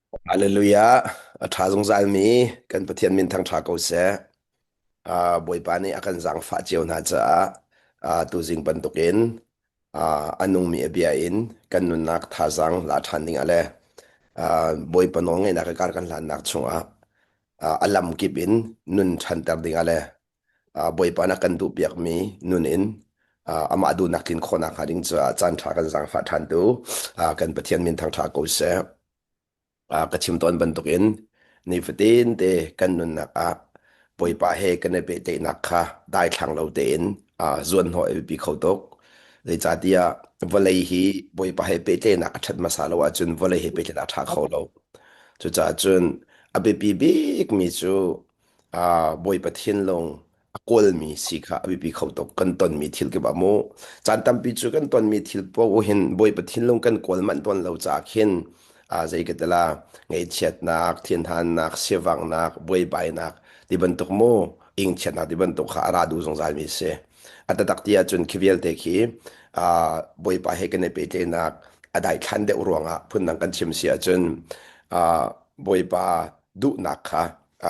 Hallelujah. A ṭha zungzalmi kan Pathian min thangṭha ko seh. Ah, Bawipa nih a kan zaangfah cio hna caah ah, tuzing bantukin ah, a nungmi a bia in kan nunnak thazaang la ṭhan ding ah le ah, Bawipa nawlngaihnak i kar kan hlannak chungah ah, a lam kip in nun ṭhanter ding ah le Bawipa na kan duhpiakmi nun in amah duhnak tlin khawhnak hnga ding caah caan ṭha kan zaangfah ṭhan tu kan Pathian min thangṭha ko seh. Ka chim tawn bantukin nifatin te kan nunnak ah Bawipa he kan i pehtlaihnak kha daithlang lo tein zuanhnawh a biapi kho tuk. Zeicahtiah vawlei hi Bawipa he pehtlaihnak a ṭhat hmasa lo ahcun vawlei he pehtlaihnak a ṭha kho lo. Cucaah cun a biapi bikmi cu Bawipa thinlung a kawlmi si kha a biapi kho tuk. Kan tonmi thil kip ah mu. Caan tampi cu kan tonmi thil paoh hin Bawipa thinlung kan kawl manh tawn lo caah khin zei ka tila ngaihchiatnak, thinhannak, sivanghnak, buaibainak ti bantuk mu ingchiatnak ti bantuk kha a ra duh zungzalmi a si. A taktak ti ahcun khi vialte khi Bawipa he kan i pehtlaihnak a daithlan deuh ruangah phundang kan chim si ahcun Bawipa duhnak kha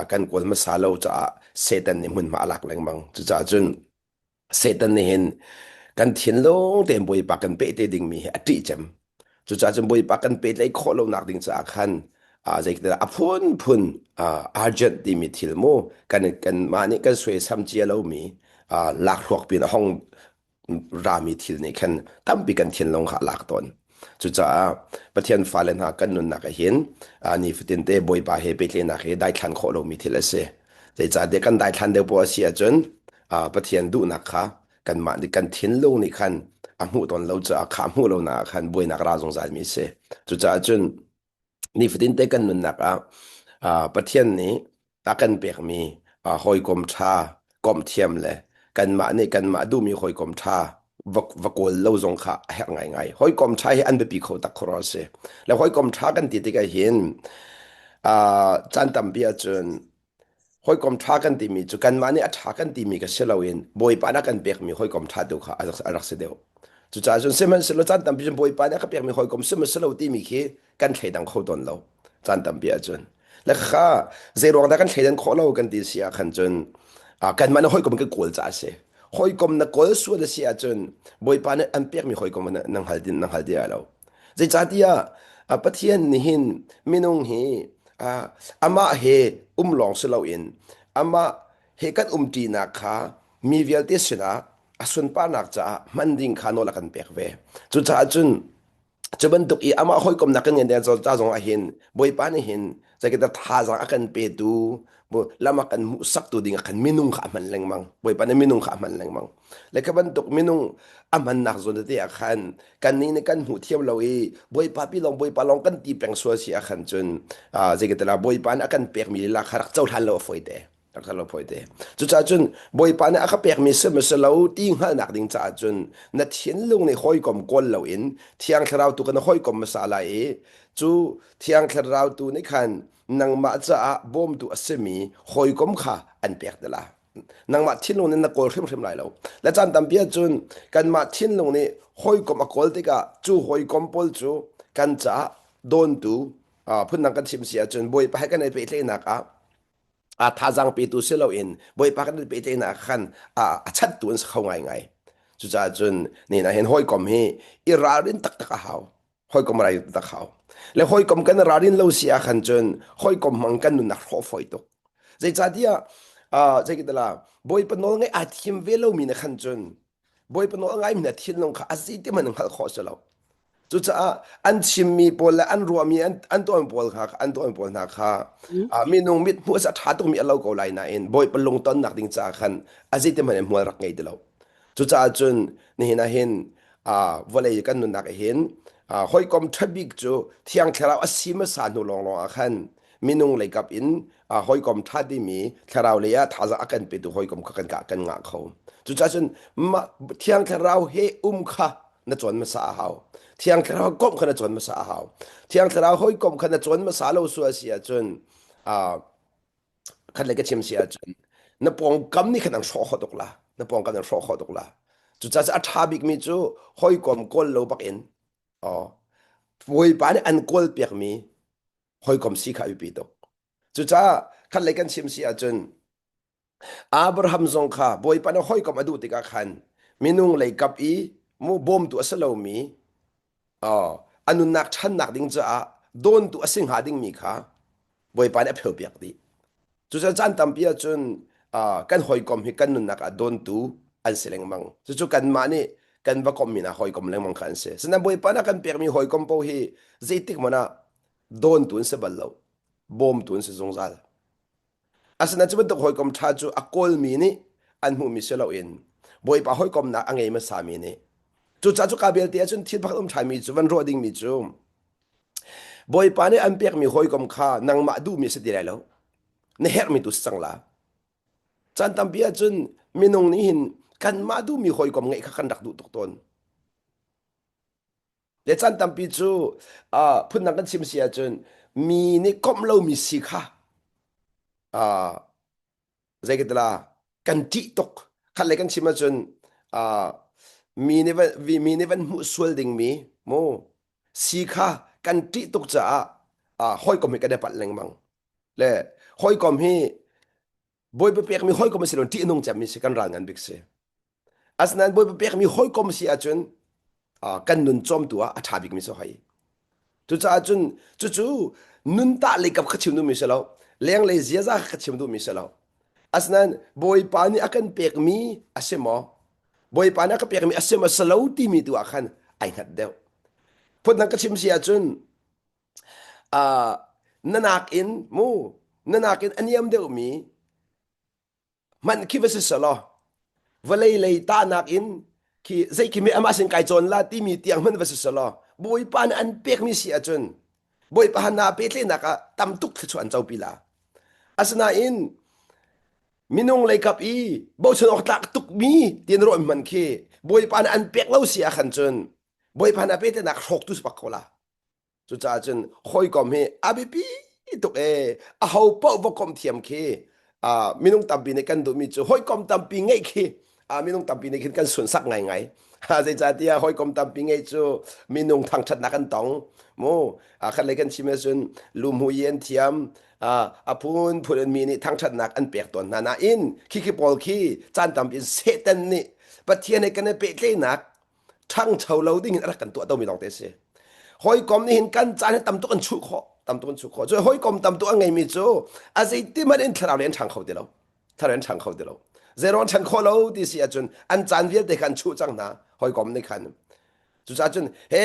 kan kawl hmasa lo caah Satan nih hmunhma a lak lengmang. Cucaah cun Satan nih hin kan thinlung tein Bawipa kan peh te dingmi hi a ṭih cem. Cucaah cun Bawipa kan pehtlaih khawh lonak ding caah khan zeitindah a phunphun urgent timi thil mu kan kanmah nih kan suaisam cia lomi lakhruak pin a hong rami thil nih khan tampi kan thinlung kha a lak tawn. Cucaah Pathian fale hna kan nunnak ah hin nifatin te Bawipa he pehtlaihnak hi daithlan khawh lomi thil a si. Zeicahtiah kan daithlan deuh poah a si ahcun Pathian duhnak kha kanmah nih kan thinlung nih khan a hmuh tawn lo caah kha a hmuh lonak ah khan buainak ra zungzalmi a si. Cucaah cun nifatin te kan nunnak ah Pathian nih a kan pekmi hawikom ṭha komh thiam le kanmah nih kanmah duhmi hawikom ṭha va, va kawl lo zong kha a herh ngaingai. Hawikom ṭha hi an biapi kho tak kho a si. Le hawikom ṭha kan ti tikah hin caan tampi ahcun Hawikom ṭha kan timi cu kanmah nih a ṭha kan timi ka si loin Bawipa nih a kan pekmi hawikom ṭha tu kha a rak si deuh. Cucaah cun sihmanhsehlaw caan tampi cun Bawipa nih a ka pekmi hawikom sihmanhsehlaw timi khi kan thleidang kho tawn lo caan tampi ahcun. Le kha zeiruang dah kan thleidan khawh lo kan ti si ah khan cun kanmah nih hawikom kan kawl caah a si. Hawikom na kawl sual a si ahcun Bawipa nih an pekmi hawikom na hngal na hngal ti lo. Zeicahtiah Pathian nih hin minung hi amah he um lawng si loin amah he kan umṭinak kha mi vialte sinah a sunparnak caah hman ding kha nawl a kan pek ve. Cucaah cun cu bantuk i amah hawikomnak kan ngeih ca zong ah hin Bawipa nih hin zeitindah thazaang a kan petu lam a kan hmuhsaktu ding ah khan minung kha a hman lengmang. Bawipa nih minung kha a hman lengmang. Le kha bantuk minung a hmannak zawn tete ah khan kannih nih kan hmuh thiam lo i Bawipa pi lawng Bawipa lawng kan ti peng sual si ah khan cun zeikatala Bawipa nih a kan pekmi lila kha rak cohlan lo a fawi te rak lo fawi te cucaah cun Bawipa nih a ka pekmi si maw si lo ti hngalhnak ding caah cun na thinlung nih hawikom kawl loin Thiang Thlarau tu kan hawikom hmasa lai i cu Thiang Thlarau tu nih khan nangmah caah bawmtu a simi hawikom kha an pek te la nangmah thinlung nih na kawl hrimhrim lai lo le caan tampi ahcun kanmah thinlung nih hawikom a kawl tikah cu hawikom pawl cu kan caah dawntu phundang kan chim si ahcun bawipa he kan i pehtlaihnak ah a thazaang petu si loin bawipa kan i pehtlaihnak khan a chattu an si kho ngaingai cucaah cun ni na hin hawikom hi i ralrin taktak a hau hawikom rai tak hau le hawikom kan ralrin lo si ah khan cun hawikom hmang kan nunnak hrawh fawi tuk zeicahtiah zeikitala bawipa nawl ngai aa thim ve lomi na khan cun bawipa nawl ngai mi na thinlung kha a zeiti hmanh hngalh khawh si lo cucaah an chimmi pawl le an ruahmi an tuahmi pawl kha an tuahmi pawl hna kha minung mit hmuh a ṭha tukmi a lo ko lai nain bawipa lungtonnak ding caah khan a zeiti hmanh in hmual rak ngei ti lo Cucaah cun nihin ah hin vawlei kan nunnak ah hin hawikom ṭha bik cu Thiang Thlarau a si hmasa hnu lawnglawng ah khan minung leikap in hawikom ṭha timi thlarau lei ah thazaang a kan petu hawikom kha kan kan ngah kho. Cucaah cun mah Thiang Thlarau he um kha na cawn hmasa a hau. Thiang Thlarau komh kha na cawn hmasa a hau. Thiang Thlarau hawikom kha na cawn hmasa lo sual si ahcun khat le ka chim si ahcun na pawngkam nih khan an hrawh khawh tuk la na pawngkam an hrawh khawh tuk la cucaah a ṭha bikmi cu hawikom kawl lo bak in oh bawipa nih an kawl piakmi Hawikom si kha a biapi tuk. Cucaah khatlei kan chim si ahcun Abraham zong kha Bawipa nih hawikom a duh tikah khan minung lei kap i mu bawmtu a si lomi a nunnak ṭhannak ding caah dawntu a si hnga dingmi kha Bawipa nih a pheupiak dih. Cucaah caan tampi ahcun kan hawikom hi kan nunnak ah dawntu an si lengmang. Cucu kanmah nih kan va komhmi hna hawikom lengmang kha an si. Sinain Bawipa nih a kan pekmi hawikom paoh hi zeitik hmanh ah dawntu an si bal lo. Bawmtu an si zungzal. Asinain cu bantuk hawikom ṭha cu a kawlmi nih an hmuhmi si loin Bawipa hawikomnak a ngei hmasami nih cucaah cu ka belte ahcun thil pakhat um ṭhanmi cu van ruah dingmi cu Bawipa nih an pekmi hawikom kha nangmah duhmi a si ti lai lo. Na herhmi tu si cang la. Caan tampi ahcun minung nih hin kanmah duhmi hawikom ngeih kha kan rak duh tuk tawn. Le caan tampi cu uh, phundang kan chim si ahcun mi nih komh lomi si kha uh, zei ka tila kan ṭih tuk. Khat le kan chim ahcun uh, mi nih van, mi nih van hmuh sual dingmi mu si kha kan ṭih tuk caah uh, hawikom hi kan i palh lengmang. Le hawikom hi Bawipa pekmi hawikom a si lo ṭih a nung cemmi si kan ral ngan bik si. Asinain Bawipa pekmi hawikom si ahcun kan nun cawmtu ah a ṭha bikmi si hoi. Cucaah cun cucu nun tah lei kap kha chim duhmi si lo, lenglei ziaza kha chim duhmi si lo. Asinain Bawipa nih a kan pekmi a si maw? Bawipa nih a ka pekmi a si maw si lo timi tu ah khan ai hngat deuh. Phundang ka chim si ahcun uh, na nakin mu na nakin a niam deuhmi hmanh khi va si selaw vawlei lei tahnak in khi zei khi mi amah sin kai cawn la timi tiang hmanh va si selaw bawipa nih an pekmi si ahcun bawipa han na pehtlaihnak ah tam tuk thluachuah an copi la asinain minung lei kap i bochan awk tlak tukmi tian ruah hman khi bawipa nih an pek lo si ah khan cun bawipa na pehtlaihnak hrawktu si bak ko la Cucaah cun hawikom hi a biapi tuk ee. Aho paoh va komh thiam khi uh, minung tampi nih kan duhmi cu hawikom tampi ngeih khi uh, minung tampi nih khin kan sunsak ngaingai. Zeicahtiah hawikom tampi ngeih cu minung thangṭhatnak an tong. Mu uh, khat lei kan chim ahcun lumhui an thiam uh, a phunphun in mi nih thangṭhatnak an pek tawn hna nain khikhi pawl khi caan tampi in Satan nih Pathian he kan i pehtlaihnak ṭhangcho lo ding in a rak kan tuah tomi lawng te a si. Hawikom nih hin kan caan hi tam tuk an chuh khawh, tam tuk an chuh khawh. Cu hawikom tam tuk a ngeimi cu a zeiti hmanh in thlarau lei an ṭhang kho ti lo. Thlarau an ṭhang kho ti lo. Zeiruang ṭhan khawh lo ti si ahcun an caan vialte kha an chuh cang hna hawikom nih khan. Cucaah cun he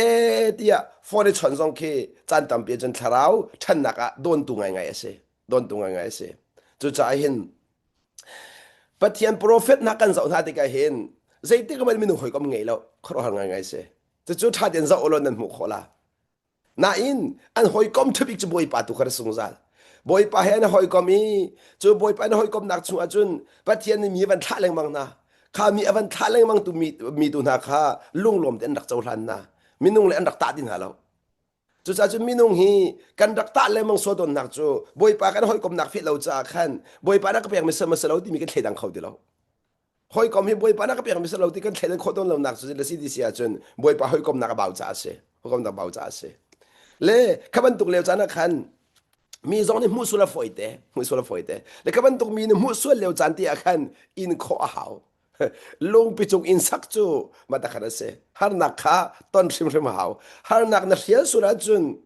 tiah phone i chawnh zong khi caan tampi cun thlarau ṭhannak ah dawntu ngaingai a si. Dawntu ngaingai a si. Cucaah hin Pathian profet hna kan zoh hna tikah hin zeitik hmanh minung hawikom ngei lo khuaruahhar ngaingai si. Cucu ṭha tein zoh ulaw nan hmuh khawh la. Nain an hawikom ṭhabik cu Bawipa tu kha zungzal. Bawipa he an hawikom i cu Bawipa an hawikomnak chungah cun Pathian nih mi a van thlah lengmang hna. Kha mi a van thlah lengmang tu mi, mi tu hna kha lunglawm tein an rak cohlan hna. Minung le an rak tah ti hna lo. Cucaah cun minung hi kan rak tah lengmang sual tawnnak cu Bawipa kan hawikomnak feh lo caah khan Bawipa na ka pekmi sal ma lo timi kan thleidang kho ti lo. Hawikom hi Bawipa na ka pekmi sal lo ti kan thleidan khawh tawn lonak cu le si ti si ahcun Bawipa hawikomnak a bau caah a si. Hawikomnak bau caah a si. Le kha bantuk lio caan ah khan mi zong nih hmuh sual a fawi te, hmuh sual a fawi te. Le kha bantuk mi nih hmuh sual lio caan ti ah khan in khawh a hau. Lungpi cung inn sak cu matakhat a si. Harnak kha ton hrimhrim a hau. Harnak na hrial sual ahcun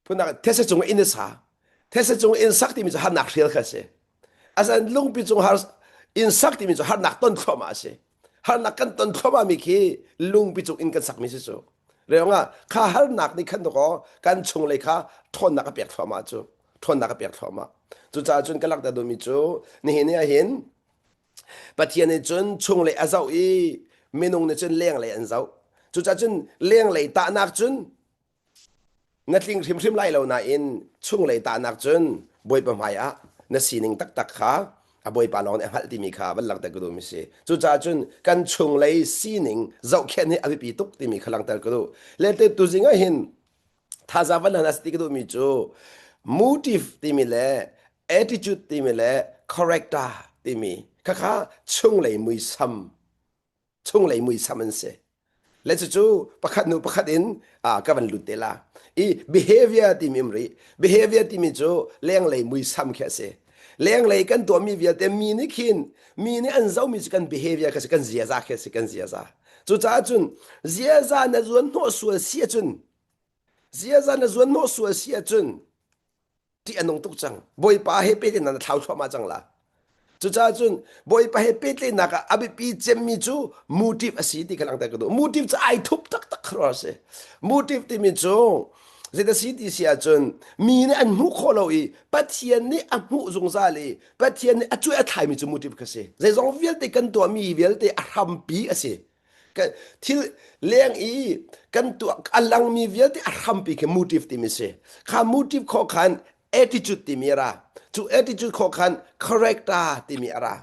phunak these cung inn a sa. These cung inn sak timi cu harnak hrial kha a si. Asan lungpi cung har inn sak timi cu harnak ton thluahmah a si. Harnak kan ton thluahmah mi khi lungpi cung inn kan sakmi si cu. Reong ah kha harnak nih khan dakaw kan chunglei kha ṭhawnnak a pek thluahmah cu. ṭhawnnak a pek thluahmah. Cucaah cun ka langhter duhmi cu nihin ni ahhin Pathian nih cun chunglei a zoh i minung nih cun lenglei an zoh. Cucaah cun lenglei tahnak cun na tling hrimhrim lai lo nain chunglei tahnak cun Bawipa hmai ah na sining taktak kha a Bawipa lawng nih a hngalh timi kha van langhter ka duhmi si. Cucaah cun kan chunglei sining zohkhenh hi a biapi tuk timi kha langhter ka duh. Le tuzing ah hin thazaang van hlan a si ti ka duhmi cu motive timi le attitude timi le character timi khakha chunglei muisam chunglei muisam an si. Le cucu pakhat hnu pakhat in ka van lut te la. I behavior timi um rih. Behavior timi cu lenglei muisam khi a si. Lenglei kan tuahmi vialte mi nih khin mi nih an zohmi cu kan behavior kha si kan ziaza khi a si kan ziaza. Cucaah cun ziaza na zuan hnawh sual si ahcun ziaza na zuan hnawh sual si ahcun ṭih a nung tuk cang. Bawipa he pehtlaihnak na thlau thluahmah cang la. Cucaah cun Bawipa he pehtlaihnak ah a biapi cemmi cu motive a si ti kha langhter ka duh. Motive cu ai thup taktak kha a si. Motive timi cu zei si ti si ahcun mi nih an hmuh khawh lo i Pathian nih a hmuh zungzal i Pathian nih a cuai a thlaimi cu motive kha si. Zeizong vialte kan tuahmi vialte a hrampi a si. Thil leng i kan tuah a langmi vialte a hrampi khi motive timi si. Kha motive khawh khan attitude timi a ra. Cu attitude khawh khan character timi a ra.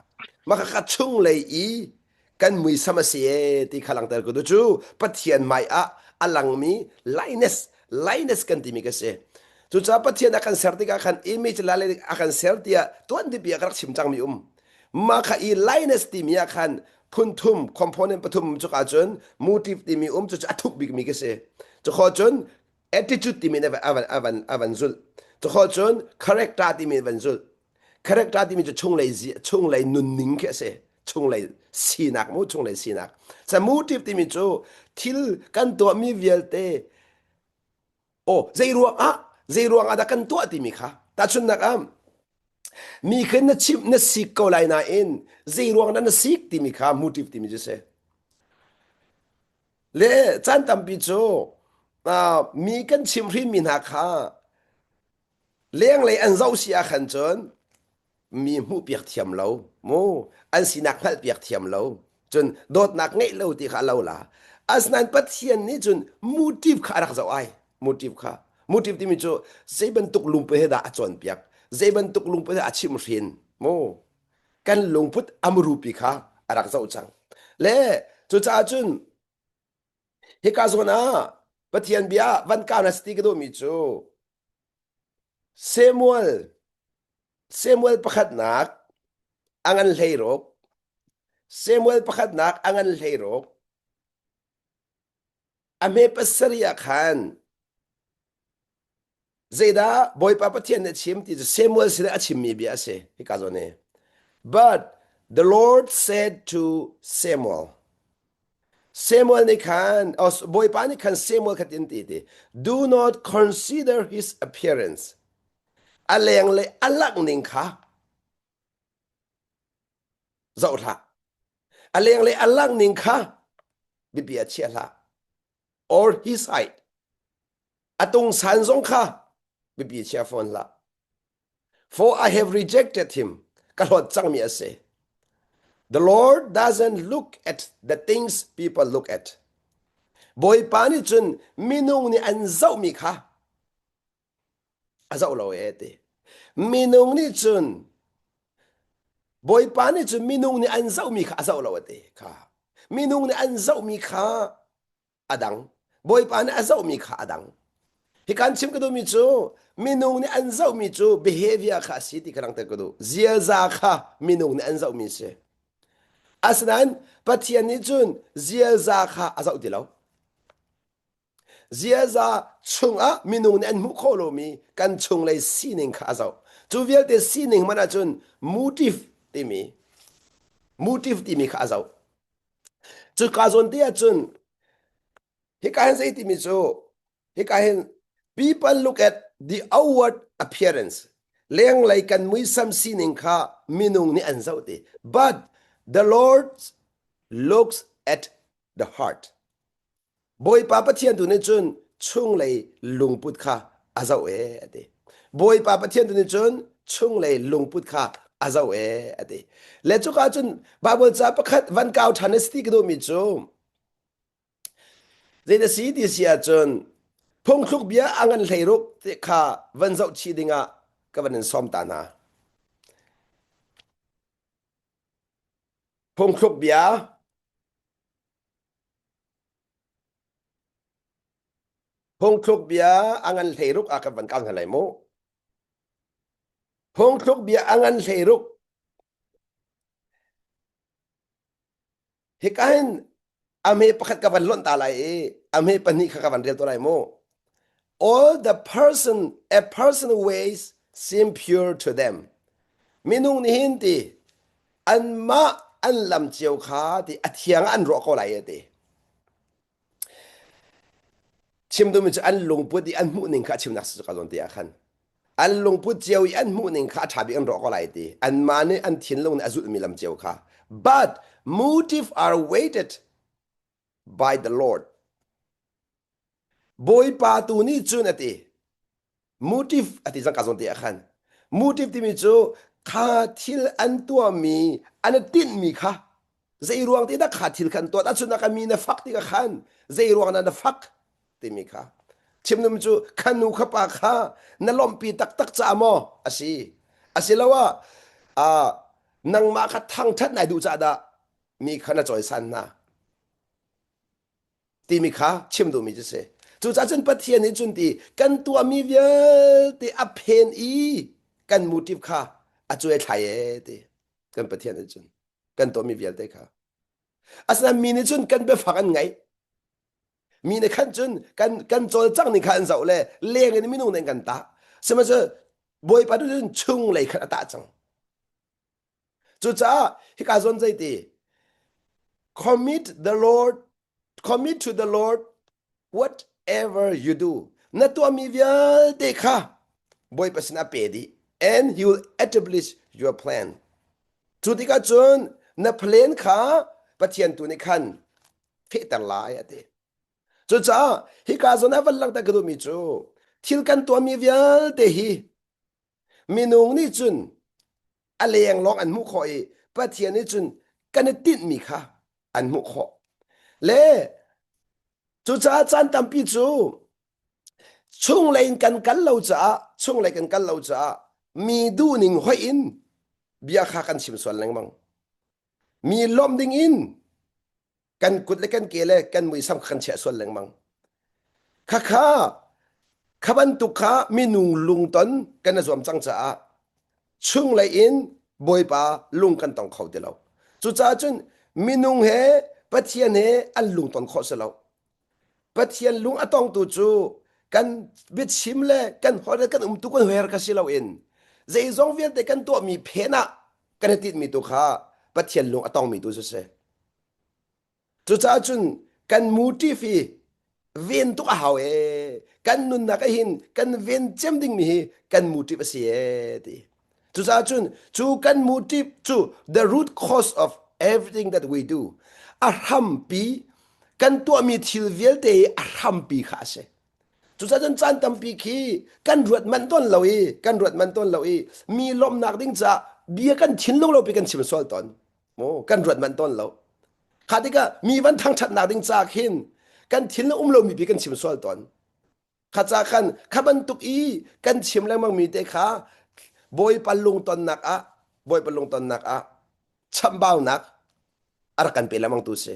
Mah kha chunglei i kan muisam a si e ti kha langhter ka duh cu Pathian hmai ah a langmi likeness likeness kan timi ka si. Cucaah Pathian a kan ser tikah khan image la le a kan ser tiah tuan biapi ah ka rak chim cangmi um. Mah kha i likeness timi ah khan phun thum component pathum cuk ahcun motive timi um cu a thuk bikmi ka si. Cu cun attitude timi in a van a van zulh. Cu cun character timi in van zulh. Character timi cu chunglei chunglei nunning khi a si. Chunglei sinak mu chunglei sinak. Sa motive timi cu thil kan tuahmi vialte aw zei ruang ah zei ruang ah dah kan tuah timi kha tahchunhnak ah mi kha na chimh na sik ko lai nain zei ruang dah na sik timi kha motive timi cu si le caan tampi cu mi kan chimhhrin mi hna kha Lenglei an zoh si ah khan cun mi hmuhpiak thiam lo mu an sinak hngalhpiak thiam lo cun dawtnak ngeih lo ti kha a lo la asinain Pathian nih cun motive kha a rak zoh ai motive kha motive timi cu zei bantuk lungput he dah a cawnpiak zei bantuk lungput he a chimhhrin mu kan lungput a murupi kha a rak zoh cang le cucaah cun hika zawn ah Pathian bia van ka na si ti ka duhmi cu Samuel Samuel pakhatnak a ngan 16 Samuel pakhatnak a ngan 16 a hme pasarih ah khan zeidah Bawipa Pathian nih a chim ti cu Samuel sinah a chimmi bia a si hika zawn hi But the Lord said to Samuel Samuel nih khan, Bawipa nih khan Samuel kha tin ti ti, do not consider his appearance. A leng le a langh ning kha zoh hlah. A leng le a langh ning kha biapi ah chia hlah. Or his height. A tung san zong kha biapi chia fawn hlah. For I have rejected him. Ka hlawt cangmi a si. The Lord doesn't look at the things people look at. Bawipa nih cun minung nih an zohmi kha a zoh lo e ti. Minung nih cun Bawipa nih cun minung nih an zohmi kha a zoh lo a ti kha. Minung nih an zohmi kha a dang. Bawipa nih a zohmi kha a dang. Hi kan chim ka duhmi cu minung nih an zohmi cu behavior kha a si ti ka langhter ka duh. Ziaza kha minung nih an zohmi a si. Asinain Pathian nih cun ziaza kha a zoh ti lo. Ziaza chungah minung nih an hmuh khawh lomi kan chunglei sining kha a zoh. Cu vialte sining hmanh ahcun motive timi motive timi kha a zoh. Cuka zawn te ahcun hika hin zei timi cu hika hin people look at the outward appearance lenglei kan muisam sining kha minung nih an zoh ti but the Lord looks at the heart Bawipa Pathian tu nih cun chunglei lungput kha a zoh e a ti. Bawipa Pathian tu nih cun chunglei lungput kha a zoh e a ti. Le cuka cun Bible ca pakhat van kau ṭhan a si ti ka duhmi cu zei na si ti si ahcun phungthluk bia a ngan 16 te kha van zoh chih dingah ka van in sawm ta hna. Phungthluk bia Phungthluk bia a ngan 16 ah kan van kal hna lai mu. Phungthluk bia a ngan 16. Hika hin. A hme pakhat ka van lonh ta lai i a hme pahnih kha ka van rel to lai mu. All the person a person ways seem pure to them. Minung nih hin ti anmah an lam cio kha ti a thiang ah an ruah ko lai e ti. Chim duhmi cu an lungput i an hmuhning kha a chimnak si ka zawn ti ah khan. An lungput cio i an hmuhning kha a ṭha bik an ruah ko lai ti. Anmah nih an thinlung nih a zulhmi lam cio kha. But motive are weighted by the Lord. Bawipa tu nih cun a ti. Motive a ti cang ka zawn te ah khan. Motive timi cu kha thil an tuahmi an i tinhmi kha zei ruang te dah kha thil kha an tuah ahcun a mi na fak ti ka khan zei ruang dah na fak timi kha chimnum cu kha nu kha pa kha na lawmhpi taktak caah maw a si asiloah uh, nangmah kha thangṭhat nai duh caah dah mi kha na cawisan hna timi kha chim duhmi cu si. Cucaah cun Pathian nih cun ti kan tuahmi vialte a phen i kan motive kha a cuai thlai e ti kan Pathian nih cun kan tuahmi vialte kha. Asinain mi nih cun kan biafak an ngaih. Mi nih khan cun kan kan cawlcangh ning kha an zoh le leng in minung nih an kan tah. Sihmanhsehlaw Bawipa nih cun chung lei khan a tah cang. Cucaah hika zawn zeiti commit the Lord commit to the Lord whatever you do na tuahmi vialte kha Bawipa sinah pe dih and he will establish your plan. Cu tikah cun na plan kha Pathian tu nih khan fehter lai a ti. Cucaah hika zawn ah van langhter ka duhmi cu thil kan tuahmi vialte hi Minung nih cun a leng lawng an hmuh khawh i Pathian nih cun kan i tinhmi kha an hmuh khawh. Le cucaah caan tampi cu chunglei in kan kal lo caah chunglei kan kal lo caah mi duhning hoih in bia kha kan chim sual lengmang. Mi lawmh ding in kan kut le kan ke le kan muisam kha kan chiah sual lengmang. Khakha kha bantuk kha minung lungton kan i zuam cang caah chunglei in Bawipa lung kan tong kho ti lo. Cucaah cun minung he Pathian he an lungton khawh si lo. Pathian lung a tongtu cu kan biachim le kan holh le kan umtu kan hoiher kha si loin zeizong vialte kan tuahmi phen ah kan i tinhmi tu kha Pathian lung a tongmi tu cu si. Cucaah cun kan motive hi ven tuk a hau ee. Kan nunnak ah hin kan ven cem dingmi hi kan motive a si ee ti. Cucaah cun cu kan motive cu the root cause of everything that we do a hrampi kan tuahmi thil vialte hi a hrampi kha a si. Cucaah cun caan tampi khi kan ruat manh tawn lo i kan ruat manh tawn lo i mi lawmhnak ding caah bia kan thinlung lo pi kan chim sual tawn. Maw kan ruat manh tawn lo. Kha tikah mi van thangṭhatnak ding ca khin kan thinlung um lomi pi kan chim sual tawn. Kha ca khan kha bantuk i kan chim lengmang mi te kha Bawipa lungtonnak ah Bawipa lungtonnak ah chambaunak a rak kan pe lengmang tu si.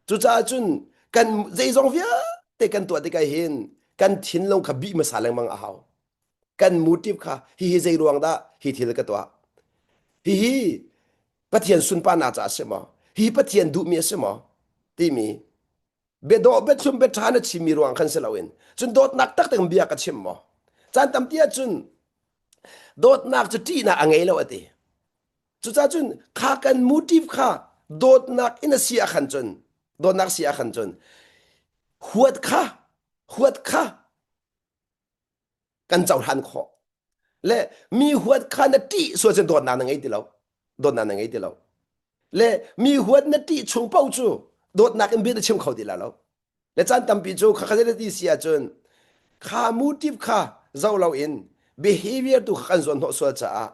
Cucaah cun kan zeizong vialte kan tuah tikah hin kan thinlung kha bih hmasa lengmang a hau. Kan motive kha hihi zei ruang dah hi thil ka tuah? Hihi Pathian sunparnak caah a si maw? Hihi Pathian duhmi a si maw? Timi biadawh biathlum biaṭha na chimmi ruang khan si loin cun dawtnak taktak in bia ka chim maw? Caan tampi ahcun dawtnak cu ṭihnak a ngei lo a ti. Cucaah cun kha kan motive kha dawtnak in a si ah khan cun dawtnak si ah khan cun huat kha huat kha kan cohlan khawh le mi huat kha na ṭih sual cun dawtnak na ngei ti lo dawtnak na ngei ti lo le mi huat na ṭih chung paoh cu dawtnak in bia na chim kho ti la lo le caan tampi cu kha kha ti si ahcun kha motive kha zoh loin behavior tu kha kan zuan hnawh sual caah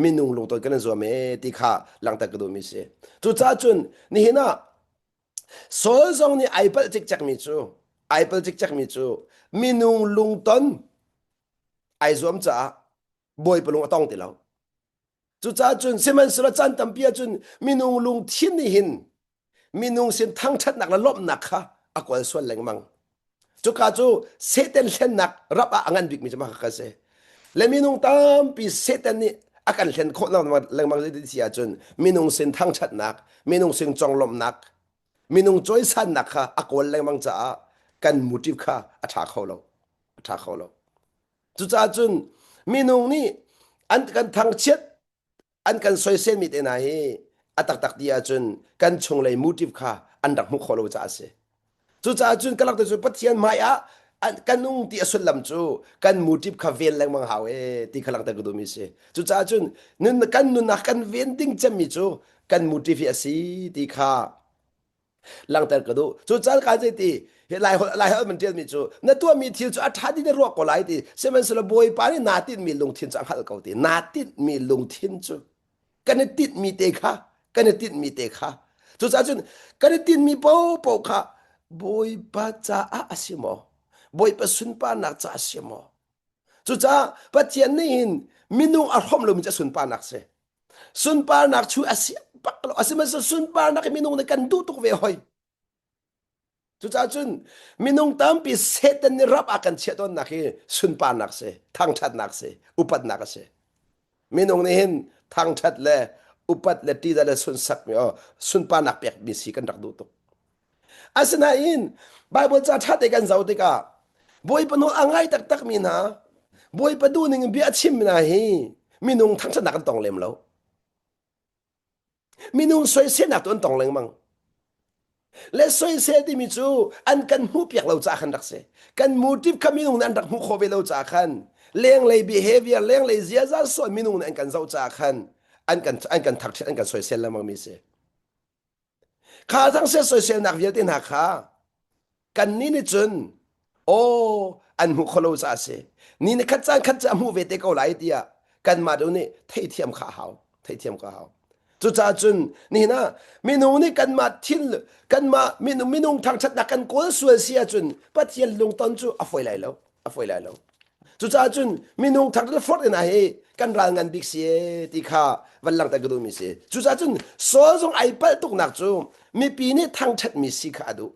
minung lungton kan in zuam e ti kha langhter ka duhmi si cucaah cun nihin ah Saul zong nih ai palh cikcekmi cu ai palh cikcekmi cu minung lungton ai zuam caah Bawipa lung a tong ti lo. Cucaah cun sihmanhsehlaw caan tampi ahcun minung lungthin nih hin minung sin thangṭhatnak le lawmhnak kha a kawl sual lengmang. Cuka cu Satan hlennak rap ah a ngan bikmi cu mah kha si. Le minung tampi Satan nih a kan hlen khawh lengmang ti si ahcun minung sin thangṭhatnak, minung sin conglawmhnak. Minung cawisannak kha a kawl lengmang caah kan motive kha a ṭha kho lo. A ṭha kho lo. Cucaah cun minung nih an kan thangchiat an kan soiselmi te hna hi a taktak ti ahcun kan chunglei motive kha an rak hmuh khawh lo caah a si. Cucaah cun ka lak cu Pathian hmai ah kan nung ti a sullam cu kan motive kha ven lengmang hau e ti kha langhter ka duhmi si. Cucaah cun nun kan nunnak kan ven ding cemmi cu kan motive hi a si ti kha langhter ka duh. Cucaah ka zei ti hi lai holh lai holh man ṭialmi cu na tuahmi thil cu a ṭha ding na ruah ko lai ti sihmanhsehlaw Bawipa nih naa tinhmi lungthin cu a hngalh ko ti naa tinhmi lungthin cu kan i tinhmi te kha kan i tinhmi te kha cucaah cun kan i tinhmi paohpaoh kha Bawipa caah a si maw Bawipa sunparnak caah a si maw cucaah Pathian nih hin minung a hrawm lomi cu a sunparnak si sunparnak chu a si bak lo asihmanhsehlaw sunparnak hi minung nih kan duh tuk ve hoi Cucaah cun minung tampi Satan nih rap a kan chiah tawnnak hi sunparnak si, thangṭhatnak si, upatnak a si. Minung nih hin thangṭhat le upat le ṭihzah le sunsakmi oh, sunparnak pekmi si kan rak duh tuk. Asinain Bible ca ṭha te kan zoh tikah Bawipa nawl a ngai taktakmi hna, Bawipa duhning in bia a chimmi hna hi minung thangṭhatnak an tong lem lo. Minung soiselnak tu an tong lengmang. Le soisel timi cu an kan hmuh piak lo caah khan rak si. Kan motive kha minung nih an rak hmuh khawh ve lo caah khan lenglei behavior, lenglei ziaza sual minung nih an kan zoh caah khan an kan an kan thangṭhat an kan soisel lengmang mi si. Kha thangsiat soiselnak vialte hna kha kannih nih cun aw an hmuh khawh lo caah a si. Ni ni khat caan khat cu a hmuh ve te ko lai tiah kanmah deuh nih theihthiam kha a hau. Theihthiam kha a hau. Cucaah cun nihin ah minung nih kanmah thil kanmah minung minung thangṭhatnak kan kawl sual si ahcun Pathian lungton cu a fawi lai lo. A fawi lai lo. Cucaah cun minung thangṭhat forh ina hi kan ral ngan bik si e ti kha van langhter ka duhmi si. Cucaah cun Saul zong ai palh tuknak cu mipi nih thangṭhatmi si kha a duh.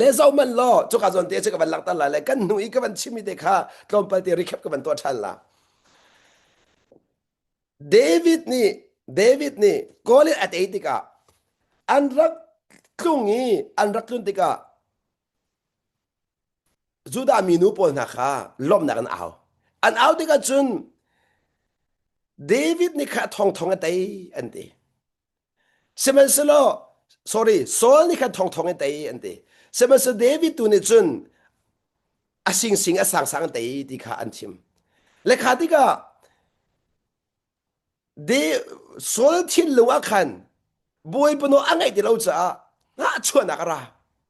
Le zoh man law cuka zawn te cu ka van langhter lai le kan hnu i ka van chimmi te kha tlawmpal te recap ka van tuah ṭhan la. David nih David nih Goliath a tei tikah an rak tlung i an rak tlun tikah Judah minu pawl hna kha lawmhnak an au. An au tikah cun David nih kha thongthong a tei an ti. Sihmanhsehlaw sorry Saul nih khan thongthong a tei an ti. Sihmanhsehlaw David tu nih cun a singsing a sangsang an tei ti kha an chim. Le kha tikah De Saul thinlung ah khan Bawipa nawl a ngaih ti lo caah hnahchuahnak a ra.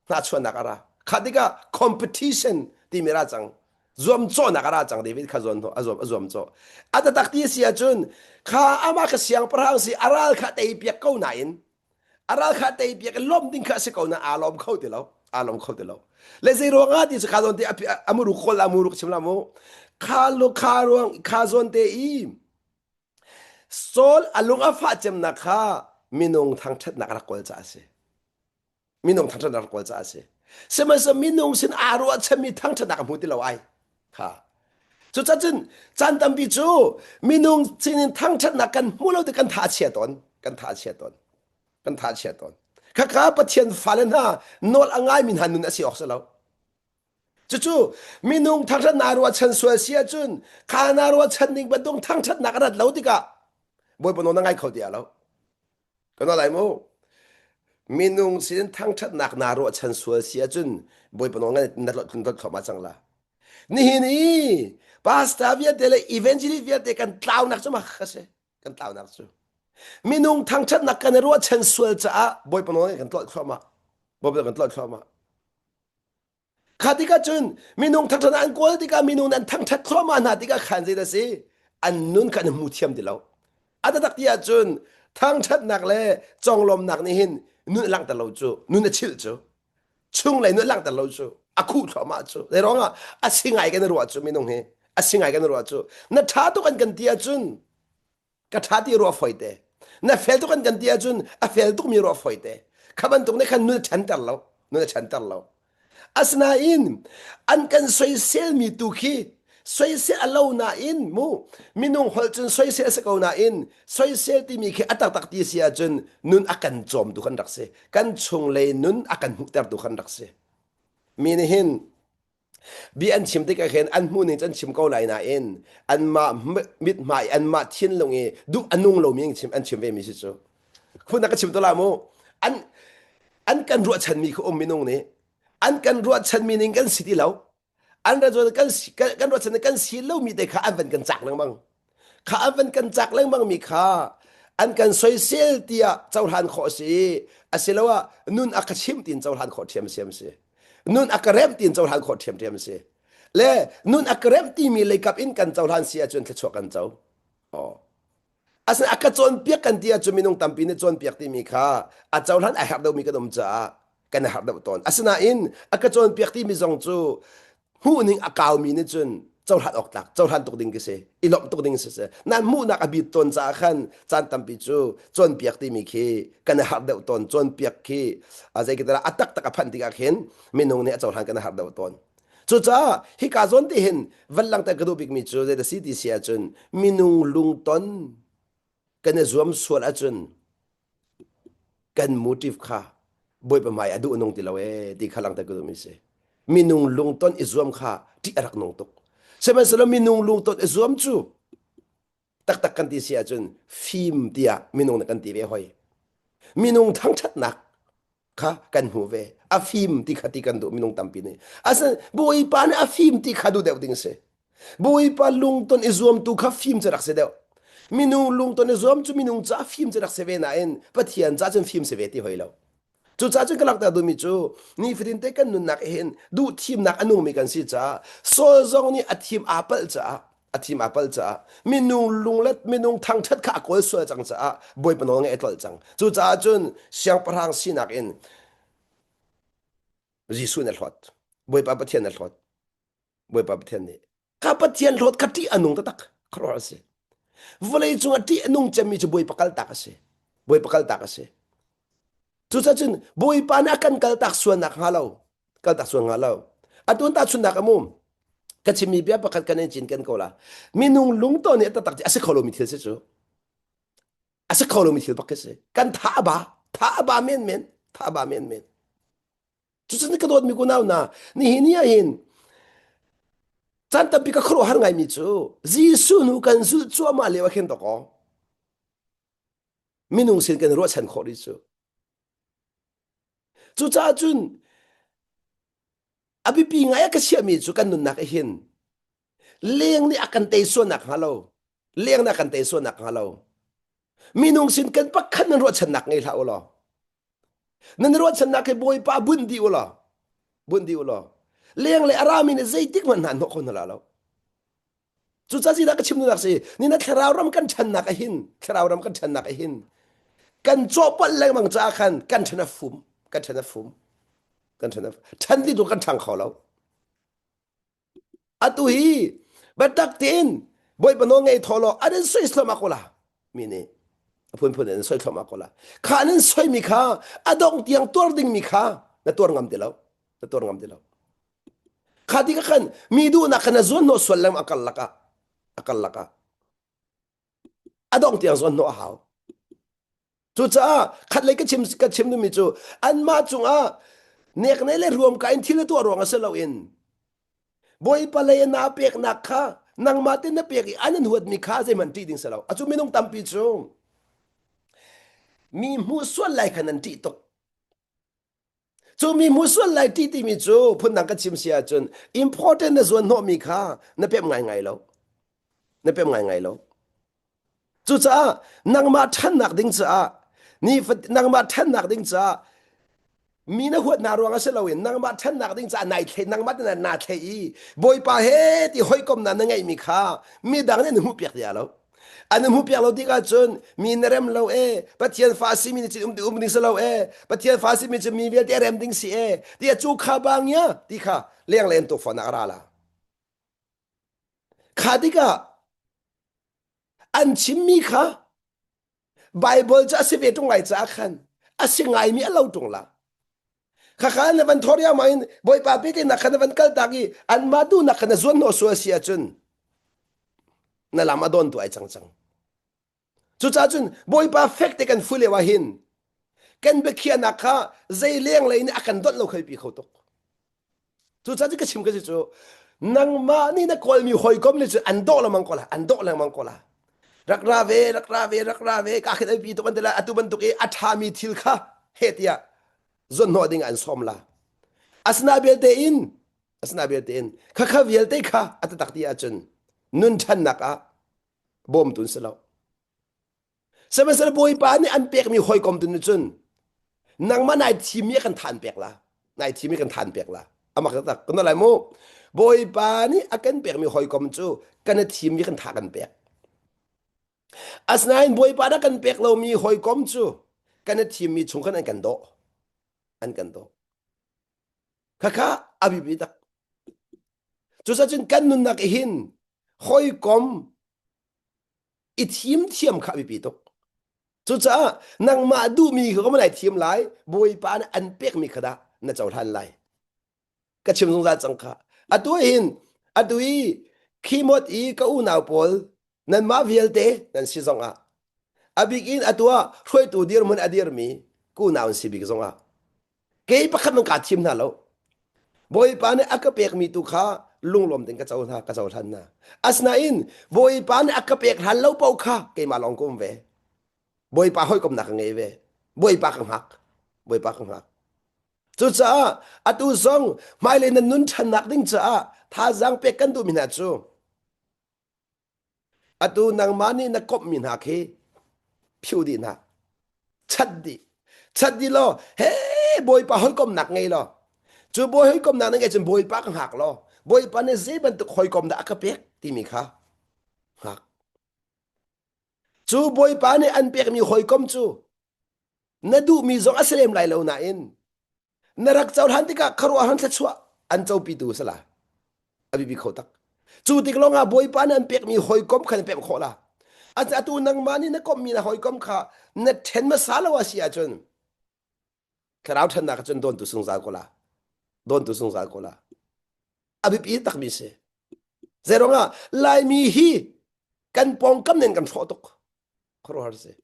Hnahchuahnak a ra. Kha tikah competition timi ra cang. Zuamcawhnak a ra cang David kha zuam a zuam a zuamcawh. A taktak ti si ahcun kha amah kha siangpahrang si a ral kha tei piak ko nain a ral kha tei piak i lawmh ding kha a si ko na aa lawm kho ti lo. Aa lawm kho ti lo. Le zei ruang ah ti cu kha zawn te a muru kawl a muru chim la mu. Kha lu kha ruang kha zawn te i Saul a lung a fah cemnak kha minung thangṭhatnak a rak kawl caah a si. Minung thangṭhatnak a rak kawl caah a si. Sihmanhsehlaw minung sin aa ruahchanmi thangṭhatnak a hmu ti lo ai. Kha. Cucacun caan tampi cu minung sinin thangṭhatnak kan hmu lo ti kan tha a chia tawn. Kan tha a chia tawn. Kan tha a chia tawn. Khakha Pathian fale hna nawl a ngaimi hna nun a si awk si lo. Cucu minung thangṭhat naa ruahchan sual si ahcun kha naa ruahchan ning bantuk thangṭhatnak a rat lo tikah Bawipa nawl na ngai kho ti lo. Ka nawl lai mu. Minung sin thangṭhatnak naa ruahchan sual si ahcun Bawipa nawl na tlun thluahmah cang la. Nihin i pastor vialte le evangelist vialte kan tlaunak cu mak a si. Kan tlaunak cu. Minung thangṭhatnak kan i ruahchan sual caah Bawipa nawl kan tlolh thluahmah. Bawipa kan tlolh thluahmah. Kha tikah cun minung thangṭhat an kawl tikah minung an thangṭhat thluahmah hna tikah khan zei dah si an nun kha an hmu thiam ti lo. A taktak ti ahcun thangṭhatnak le conglawmnak nih hin nun a langhter lo cu, nun a chilh cu, chunglei nun a langhter lo cu, a khuh thluahmah cu. Zei ruangah a si ngai kan i ruah cu minung hi, a si ngai kan i ruah cu. Na ṭha tuk an kan ti ahcun ka ṭha ti ruah fawi te na fel tuk an kan ti ahcun a fel tukmi ruah fawi te kha bantuk nih khan nun a ṭhanter lo nun a ṭhanter lo asinain an kan soiselmi tu khi. Soisel a lo nain mu minung holh cun soisel a si ko nain soisel timi khi a taktak ti si ahcun nun a kan cawmtu kan rak si. Kan chunglei nun a kan hmuhtertu kan rak si. Mi nih hin bia an chim tikah khin an hmuh ning cu an chim ko lai nain anmah mithmai anmah thinlung i duh a nung lomi an chim an chim ve mi si cu. Phun ka chim to la mu. An an kan ruahchanmi kha um minung nih an kan ruahchanmi ning kan si ti lo. An kan kan ruahchan kan si lomi te kha an van kan cak lengmang. Kha an van kan cak lengmang mi kha an kan soisel tiah cohlan khawh a si. Asiloah nun a ka chimh tiin cohlan khawh ṭhiam siam si. Nun a ka remh tiin cohlan khawh ṭhiamṭhiam si. Le nun a ka remh timi leikap in kan cohlan si ahcun thluachuah kan co. Oh. Asinain a ka cawnpiak kan ti ahcun minung tampi nih cawnpiak timi kha a cohlan a herh deuhmi kan um caah kan i harh deuh tawn. Asinain a ka cawnpiak timi zong cu hmuhning a kaumi nih cun cohlan awk tlak, cohlan tuk ding khi si, i lawmh tuk ding si si. Nain hmuhnak a bit tawn caah khan caan tampi cu cawnpiak timi khi kan i harh deuh tawn. Cawnpiak khi a zei a taktak a phanh tikah khin minung nih a cohlan kan i harh deuh tawn. Cucaah hika zawn te hin van langhter ka duh bikmi cu zei dah si ti si ahcun minung lungton kan i zuam sual ahcun kan motive kha Bawipa hmai a duh a nung ti lo ee ti kha langhter ka duhmi si. Minung lungton i zuam kha ṭih a rak nung tuk. Sihmanhsehlaw minung lungton i zuam cu taktak kan ti si ahcun fim tiah minung nih kan ti ve hoi. Minung thangṭhatnak kha kan hmu ve a fim ti kha ti kan duh minung tampi nih asin bawipa nih a fim ti kha duh deuh ding si bawipa lungton i zuamtu kha fim cu rak si deuh minung lungton i zuam cu minung ca fim cu rak si ve nain pathian ca cun fim si ve ti hoi lo cucaah cun ka langhter duhmi cu nifatin te kan nunnak hin duh thimnak a nungmi kan si caah Saul zong nih a thim aa palh caah a thim aa palh caah minung lunglet minung thangṭhat kha a kawl sual cang caah bawipa nawl ngaih a tlolh cang cucaah cun siangpahrang sinak in Jesuh nih a hlawt bawipa Pathian a hlawt bawipa Pathian nih kha Pathian hlawt kha ṭih a nung taktak khuaruahhar a si vawlei cung ah ṭih a nung cemmi cu bawipa kaltak a si bawipa kaltak a si cucaah cun bawipa nih a kan kaltak sualnak hnga lo kaltak sual hnga lo atu tahchunhnak a mum ka chimmi bia pakhat kan in cin kan ko la minung lungtaw nih taktak a si kho lomi thil si cu a si kho lomi thil bak khi si kan tha ba tha ba men men tha ba men men cucun ka dawtmi kunau na nihin ni ah hin caan tampi ka khuaruahhar ngaimi cu Jesuh nu kan zulh cuahmah lio ah khin dawkaw minung sin kan ruahchan khawh rih cu Cucaah cun a biapi ngai a ka chiahmi cu kan nunnak ah hin leng nih a kan tei sualnak hnga lo leng nih a kan tei sualnak hnga lo minung sin kan pakhat nan ruahchannak ngei hlah u law nan ruahchannak hi bawipa bunh dih u law bunh dih u law leng le a rami nih zeitik hmanh hna hnawh kho hna lo Cucaah zeidah ka chim duhnak si ni na thlarau ram kan ṭhannak ah hin thlarau ram kan ṭhannak ah hin kan cawhpolh lengmang caah khan kan ṭhan a fum kan ṭhan a fum kan ṭhan a ṭhan ti tu kan ṭhang kho lo atu hi biatak tein bawipa nawl ngei thaw law an in soi thluahmah ko la mi nih a phunphun in soi thluahmah ko la kha an in soimi kha a dong tiang tuar dingmi kha na tuar ngam ti lo na tuar ngam ti lo Kha ti ka khan mi duhnak khan a zuan hnawh sual lengmang a kal lakah a kal lakah a dong tiang zuan hnawh a hau. Cucaah khatlei ka chim ka chim duhmi cu anmah cungah nekne le ruamka in thil na tuah ruang ah si loin Bawipa lei na peknak kha nangmah te na pek i an in huatmi kha zeihmanh ṭih ding si lo. Acu minung tampi cu mi hmuh sual lai khan an ṭih tuk. Cu mi hmu sual lai ti timi cu phundang ka chim si ahcun important na zuan hnawhmi kha na pem ngaingai lo. Na pem ngaingai lo. Cucaah nangmah ṭhannak ding caah ni nangmah ṭhannak ding caah mi na huatnak ruang ah si loin nangmah ṭhannak ding caah nai thlei nangmah te naa thlei i Bawipa he ti hawikomnak na ngeihmi kha midang nih an hmuhpiak ti lo. An hmuh piak lo tikah cun mi na rem lo e Pathian fa simi nih um um ding si lo e Pathian fa simi cu mi vialte rem ding si e ti cu kha bang ya ti kha leng len tu fon a ra la kha tikah an chimmi kha Bible cu a si ve ṭung lai caah khan a si ngaimi a lo ṭung la. Khakha na van thor ma in Bawipa pehtlaihnak kha na van kal tak i anmah duhnak kha na zuan hnawh sual si ahcun na lam a dawn tu ai cang cang. Cucaah cun Bawipa fek te kan fu lio ah hin kan biakhiahnak kha zei lenglei nih a kan donh lo khoi pi kho tuk. Cucaah cun ka chim ka si cu nangmah nih na kawlmi hawikom nih cun an dawh lengmang ko la an dawh lengmang ko la rak ra ve rak ra ve rak ra ve ka khin pi tuk an ti la atu bantuk i a ṭhami thil kha he tiah zonhnawh ding an sawm la asina belte in asina belte in khakha vialte kha a tatak ti ahcun nun ṭhannak ah bawmtu an si lo Sihmanhsehlaw Bawipa nih an pekmi hawikom tu nih cun nangmah nai thimmi a kan than pek la. Nai thimmi kan than pek la. Amak taktak. Kan lai mu. Bawipa nih a kan pekmi hawikom cu kan i thimmi kan tha kan pek. Asinain Bawipa nih a kan pek lomi hawikom cu kan i thimmi chung khan an kan dawh. An kan dawh. Khakha a biapi tak. Cucaah kan nunnak hin hawikom i thim thiam kha a biapi tuk. Cucaah nangmah duhmi kha ka lai thiam lai, Bawipa nih an pekmi kha dah na cohlan lai. Ka chim zungzal cang kha. Atu hin atu i khimot i ka unau pawl nanmah vialte nan si zong ah a bik in atu ah hruaitu dirhmun a dirmi ka unau an si bik zong ah Kei pakhat man kaa thim hna lo. Bawipa nih a ka pekmi tu kha lunglawm tein ka co hna, ka cohlan hna. Asinain Bawipa nih a ka pek hlan lo paoh kha keimah lawng ka um ve. Bawipa hawikomnak ka ngei ve. Bawipa ka hngak. Bawipa ka hngak. Cucaah atu zong hmailei nan nun ṭhannak ding caah thazaang pek kan duhmi hna cu Atu nangmah nih na komhmi hna khi phiu dih hna. Chat dih. Chat dih law, he Bawipa hawikomnak ngei law. Cu bawi hawikomnak na ngeih cun Bawipa ka hngak law. Bawipa nih zei bantuk hawikom dah a ka pek timi kha hngak. Cu Bawipa nih an pekmi hawikom cu na duhmi zong a si lem lai lo nain na rak cohlan tikah khuaruahhar thluachuah an copitu si la a biapi kho tak cu tik lawngah bawipa nih an pekmi hawikom kha na pek khawh la atu nangmah nih na komhmi na hawikom kha na ṭhen hmasa lo a si ahcun thlarau ṭhannak cun dawntu zungzal ko la dawntu zungzal ko la a biapi takmi si zeiruangah laimi hi kan pawngkam nen kan hrawh tuk khuaruahhar si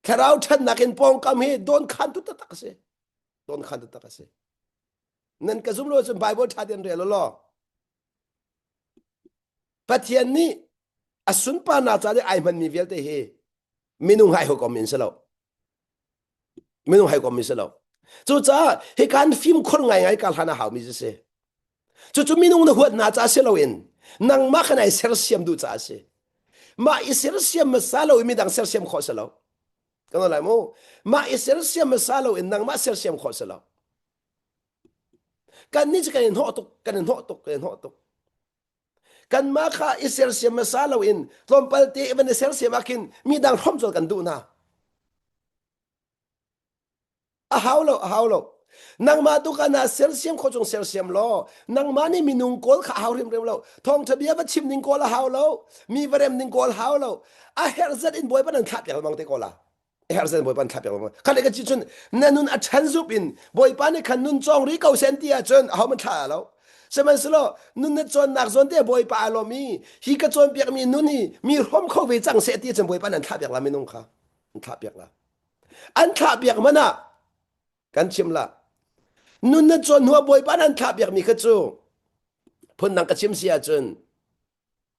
Thlarau ṭhatnak in pawngkam hi dawnkhantu taktak a si. Dawnkhantu taktak a si. Nan ka zum lo cun Bible ṭha tein rel law. Pathian nih a sunparnak ca ai hmanmi vialte hi minung hai hawikom in si lo. Minung hawikom in si lo. Cucaah hi kan fimkhur ngaingai ka hlan a haumi cu si. Cucu minung na huat hna ca si loin nangmah khan ai sersiam duh caah a si. Mah i sersiam hmasa lo in midang sersiam khawh si lo. Kan lai mu. Mah i sersiam hmasa lo in nangmah sersiam khawh si lo. Kan nih cu kan i hnawh tuk, kan i hnawh tuk, kan i hnawh tuk. Kanmah kha i sersiam hmasa lo in tlawmpal te van i sersiam ah khin midang hrawm cawl kan duh hna. A hau lo, a hau lo. Nangmah tu kha na sersiam khawh chung sersiam law, nangmah nih minung kawl kha a hau hrimhrim lo. Thawngṭha bia va chim ding kawl a hau lo, mi va rem ding kawl hau lo. A herh zat in Bawipa nan thlah piak lengmang te ko la. A herh zat in Bawipa nan thlah piak lengmang. Kha le ka ci cun na nun a ṭhan zup in Bawipa nih khan nun cawng ri ko sen ti ahcun aho man thlah lo. Sihmanhsehlaw nun na cawnnak zawn te Bawipa aa lawm i hi ka cawnpiakmi nun hi mi hrawm kho ve cang seh ti ahcun Bawipa nan thlah piak la minung kha. Nan thlah piak la. An thlah piak man ah kan chim la. Nun na cawn hnu ah Bawipa nan thlah piakmi kha cu phundang ka chim si ahcun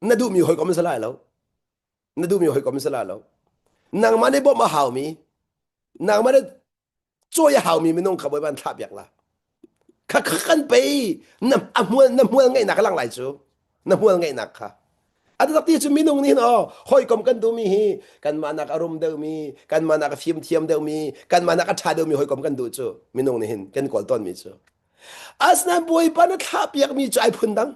na duhmi hawikom si lai lo. Na duhmi hawikom si lai lo. Nangmah nih bawmh a haumi, nangmah nih cawi a haumi minung kha Bawipa an thlah piak la. Kha kha kan pei na a hmual na hmual ngeihnak a lang lai cu. Na hmual ngeihnak kha. A tak ti cu minung nih hin aw hawikom kan duhmi hi kanmah nak a rum deuhmi, kanmah nak a fimthiam deuhmi, kanmah nak a ṭha deuhmi hawikom kan duh cu minung nih hin kan kawl tawnmi cu. Asinain Bawipa na thlah piakmi cu ai phun dang.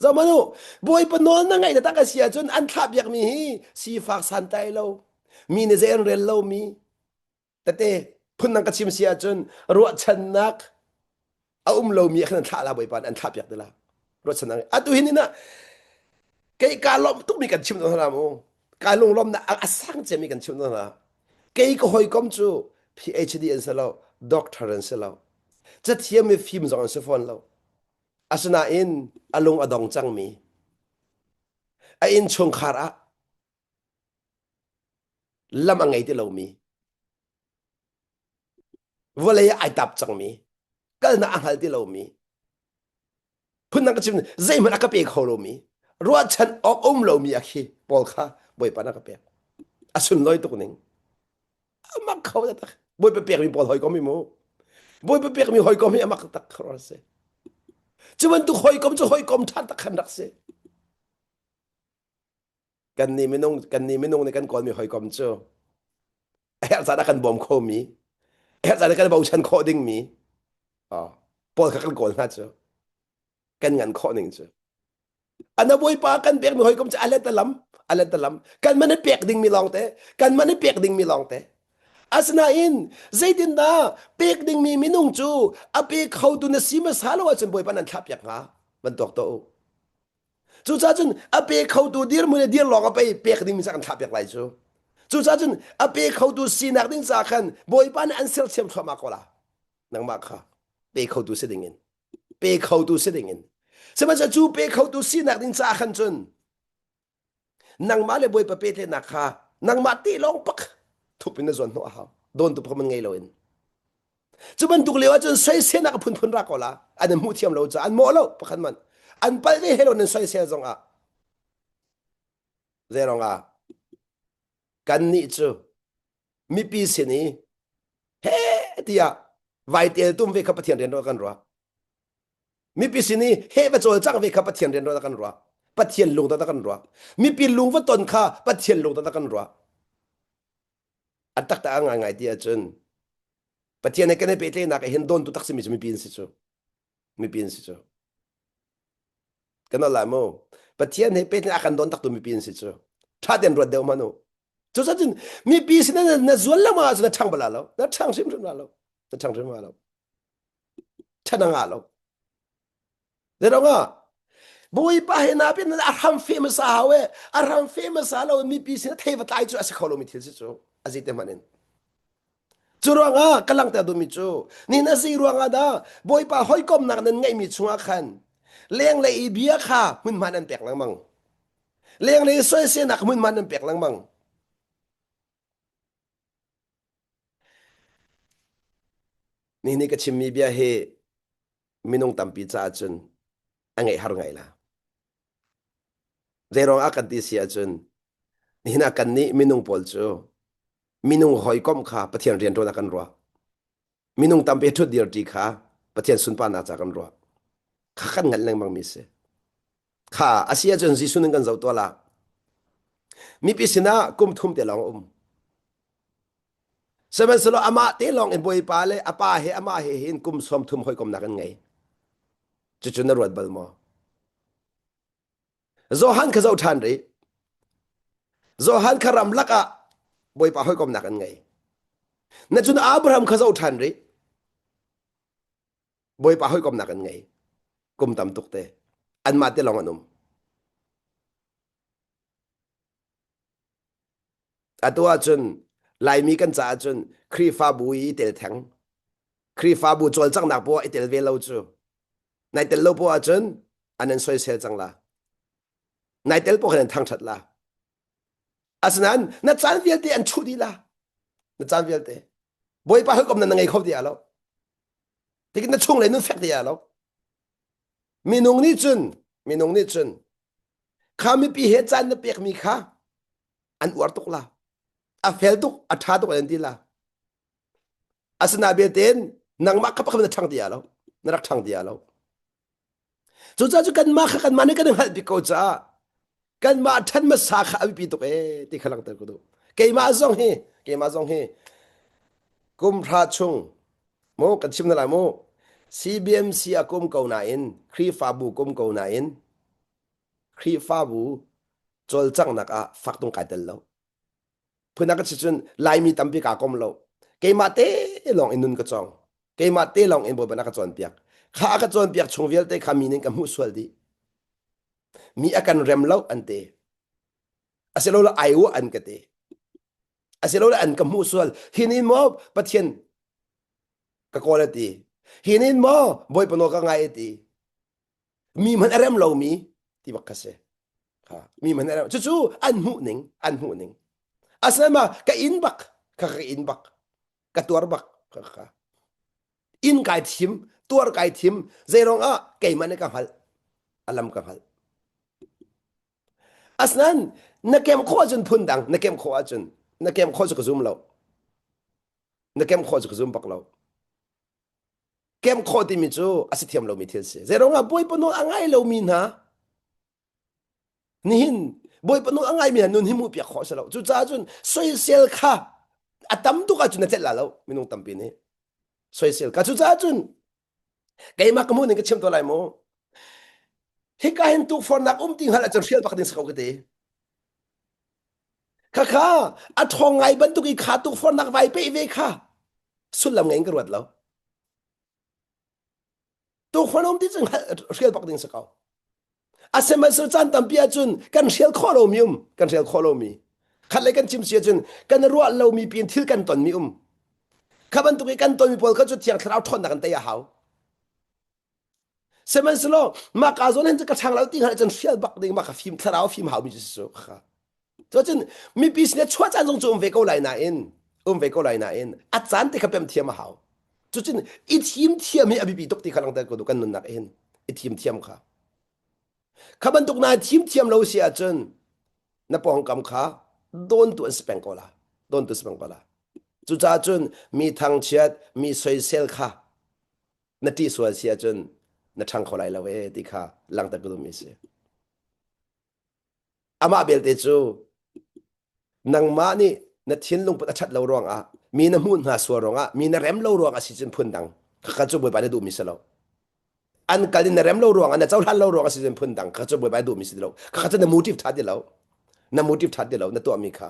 Zohmanh u, Bawipa nawl na ngaih taktak a si ahcun an thlah piakmi hi sifak santlai lo, mi nih zei an rel lomi, tete phundang ka chim si ahcun ruahchannak a um lomi khan an thlah la Bawipa nih an thlah piak te la. Ruahchannak atu hin ah kei ka lawmh tukmi kan chim hna mu. Ka lunglawmnak a sang cemmi kan chim hna. Kei ka hawikom cu PhD an si lo. Doctor an si lo. Cathiam mi fim zong an si fawn lo. Asinain a lung a dong cangmi a innchungkhar ah lam a ngei ti lomi vawlei ah ai tap cangmi kalnak a hngal ti lomi phundang ka chim zeihmanh a ka pe kho lomi ruahchan awk um lomi a khi pawl kha Bawipa na ka pek a sunlawi tuk ning amak kho tak Bawipa pekmi pawl hawikom hi mu Bawipa pekmi hawikom hi amak tak kho si cu bantuk hawikom cu hawikom ṭha tak khan rak si kan nih minung kan nih minung nih kan kawlmi hawikom cu a herh caan ah kan bawm khomi a herh caan ah kan bochan khawh dingmi pawl kha kan kawl hna cu kan ngan khawh ning cu ana bawipa kan pekmi hawikom cu a let a lam a let a lam kan man i pek dingmi lawngte kan man i pek dingmi lawngte asinain zeitindah pek dingmi minung cu a pe khotu na si hmasa lo ahcun bawipa nan thlah piak hnga van tuak tuah u Cucaah cun a pe khotu dirhmun le dir lawng a pei pek dingmi ca kan thlah piak lai cu. Cucaah cun a pe khotu sinak ding ca khan Bawipa nih an sersiam thluahmah ko la. Nangmah kha pe khotu si ding in. Pe khotu si ding in. Sihmanhsehlaw cu pe khotu sinak ding ca khan cun nangmah le Bawipa pehtlaihnak kha nangmah te lawng pak thup in na zuan hnawh a hau. Dawntu pakhat man ngei loin. Cu bantuk lio ahcun soiselnak a phunphun ra ko la. An in hmuh thiam lo caah an mawh lo pakhat man. An palh ve he lo nan soisel zong ah. Zeirong ah kan nih cu mipi sin i he tiah vai tel tum ve kha Pathian rian kan ruah. Mipi sin i he va cawlcang ve kha Pathian rian kan ruah. Pathian lung ta kan ruah. Mipi lung va ton kha Pathian lung ta kan ruah. A taktak a ngaingai ti ahcun Pathian he kan i pehtlaihnak ah hin dawntu tak simi cu mipi an si cu. Mipi an si cu. Kan lai mu. Pathian he pehtlaih a kan dawn taktu mipi an si cu. Ṭha tein ruat deuh hmanh u. Cucun mipi sin na, na zual lengmang ahcun na ṭhang bala lo. Na ṭhang hrimhrim la lo. Na ṭhang hrimhrim la lo. Ṭhan a ngah lo. Zeiruangah? Bawipa he na pin a hram fe hmasa hau e a hram fe hmasa lo mipi sin thei va tlai cu a si kho lomi thil si cu a zei te hmanh in cu ruangah ka langhter duhmi cu ni na zei ruangah dah Bawipa hawikomnak nan ngeihmi chungah khan lenglei i bia kha hmunhma nan pek lengmang lenglei soiselnak hmunhma nan pek lengmang ni ni ka chimmi bia hi minung tampi caah cun a ngeih har ngai la. Zeiruang ah kan ti si ahcun nihin ah kannih minung pawl cu minung hawikom kha Pathian rianṭuan ah kan ruah. Minung tampi ṭhut dirṭi kha Pathian sunparnak ca kan ruah. Kha kan ngalh lengmang mi si. Kha a si ahcun Jesuh ning kan zoh tuah la. Mipi sinah kum thum te lawng a um. Sihmanhsehlaw amah te lawng in Bawipa le a pa he amah he hin kum 30 hawikomnak an ngei. Cucu na ruat bal maw? Johan kha zoh ṭhan rih. Johan kha ramlak ah Bawipa hawikomnak an ngei. Na cun Abraham kha zoh ṭhan rih. Bawipa hawikomnak an ngei. Kum tam tuk te. Anmah te lawng an um. Atu ahcun Laimi kan caah cun Khrihfabu i i tel theng. Khrihfabu cawlcanghnak poah i tel ve lo cu. Nai tel lo poah ahcun an in soisel cang la. Nai tel poah khan an thangṭhat la. Asinain na caan vialte an chuh dih la. Na caan vialte. Bawipa hawikom na ngei kho ti lo. Tikin na chung le nun fek ti lo. Minung nih cun minung nih cun kha mipi he caan na pekmi kha an uar tuk la a fel tuk a ṭha tuk an ti la asina belte nangmah kha pakhat na ṭhang ti lo na rak ṭhang ti lo cucaah cu kanmah kha kanmah nih kan i hngalh bik ko caah kanmah ṭhan hmasa kha a biapi tuk ee ti kha langhter ka duh keimah zong hi keimah zong hi kum hra chung mu kan chim na lai mu CBMC a kum ko nain Khrihfabu kum ko nain Khrihfabu cawlcanghnak ah fak tung kai tel lo. Phun ka si cun Laimi tampi kaa kom lo. Keimah te lawng in nun ka cawng. Keimah te lawng in Bawipa na ka cawnpiak. Kha a ka cawnpiak chung vialte kha mi nih ka hmuh sual dih. Mi a kan rem lo an ti. Asilole ai u an ka ti. Asilole an ka hmuh sual. Hi ni maw Pathian. Ka kawl a ti. Hi nin maw Bawipa nawl ka ngai a ti. Mi hmanh a rem lomi ti bak kha si. Ha, mi hmanh a rem. Cucu an hmuh ning, an hmuh ning. Asinain ma ka inn bak, ka ka inn bak, ka tuar bak, ka ka. Inn kai thim, tuar kai thim, zei ah keimah nih ka hngalh, a lam ka hngalh. Asinain na kem khawh ahcun phun dang, na kem khawh ahcun, na kem khawh cu ka zum lo. Na kem khawh cu ka zum bak lo. Kem khawh timi cu a si thiam lomi thil si. Zeiruangah Bawipa nawl a ngai lomi hna nihin Bawipa nawl a ngaimi hna nun hi hmuh piak khawh a si lo. Cucaah cun soisel kha a tam tuk ahcun na celh la lo minung tampi nih. Soisel kha cucaah cun keimah ka hmuh ning ka chim to lai mu. Hika hin tukforhnak um ti hngalh ahcun hrial bak ding si ko ka ti. Khakha a ṭhawng ngai bantuk i kha tukforhnak vai peh ve kha sullam ngei in ka ruat lo. Tukforh um ti cu hrial bak ding si ko. Asihmanhsehlaw caan tampi ahcun kan hrial khawh lomi um, kan hrial khawh lomi. Khat le kan chim si ahcun kan ruah lomi piin thil kan tonmi um. Kha bantuk i kan tonmi pawl kha cu Thiang Thlarau ṭhawnnak an tei a hau. Sihmanhsehlaw mah ka zawn hin cu ka ṭhang lo ti hngalh cun hrial bak ding mah ka fim thlarau fim haumi cu si cu. Cucun mipi sin chuah caan zong cu um ve ko lai nain um ve ko lai nain a caan te kha pem thiam a hau. Cucun i thim thiam hi a biapi tuk ti kha langhter ko kan nunnak hin i thim thiam kha. Kha bantuk na thim thiam lo si ahcun na pawngkam kha dawntu an si peng ko la. Dawntu si peng ko la. Cucaah cun mi thangchiat, mi soisel kha na ṭih sual si ahcun na ṭhang kho lai lo ee ti kha langhter ka duhmi a si. Amah belte cu nangmah nih na thinlung put a ṭhat lo ruangah mi na hmuh hna sual ruangah mi na rem lo ruangah si cun phun dang kha cu Bawipa na duhmi si lo. An kal in na rem lo ruangah na cohlan lo ruangah si cun phun dang kha cu Bawipa na duhmi si lo. Kha cu na motive ṭha ti lo. Na motive ṭha ti lo na tuahmi kha.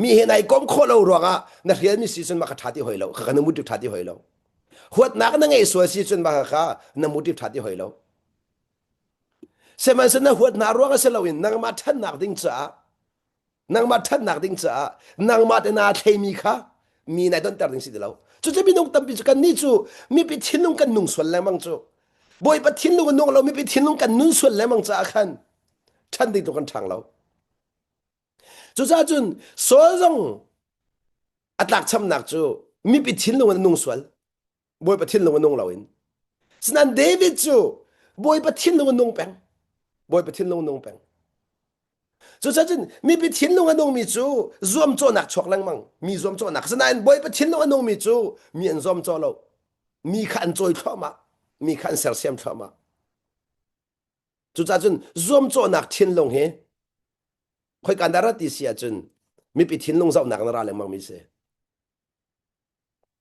Mi he nai kom khawh lo ruangah na hrialmi si cun mah kha ṭha ti hoi lo. Kha na motive ṭha ti hoi lo. Huatnak na ngeih sual si cun mah kha na motive ṭha ti hoi lo. Sihmanhsehlaw na huat hna ruangah si loin nangmah ṭhatnak ding caah nangmah ṭhatnak ding caah nangmah te naa thleimi kha mi nai donter ding si ti lo. Cucu minung tampi cu kannih cu mipi thinlung kan nung sual lengmang cu. Bawipa thinlung a nung lo mipi thinlung kan nun sual lengmang caah khan ṭhan ding tu kan ṭhang lo. Cucaah cun Saul zong a tlakchamnak cu mipi thinlung in a nung sual. Bawipa thinlung a nung loin. Sinain David cu Bawipa thinlung a nung peng. Bawipa thinlung a nung peng. Cucaah cun mipi thinlung a nungmi cu zuamcawhnak chuak lengmang. Mi zuamcawhnak. Sinain Bawipa thinlung a nungmi cu mi an zuamcawh lo. Mi kha an cawi thluahmah. Mi kha an sersiam thluahmah. Cucaah cun zuamcawhnak thinlung hi khoika na rat ti si ahcun mipi thinlung zohnak na ra lengmang mi si.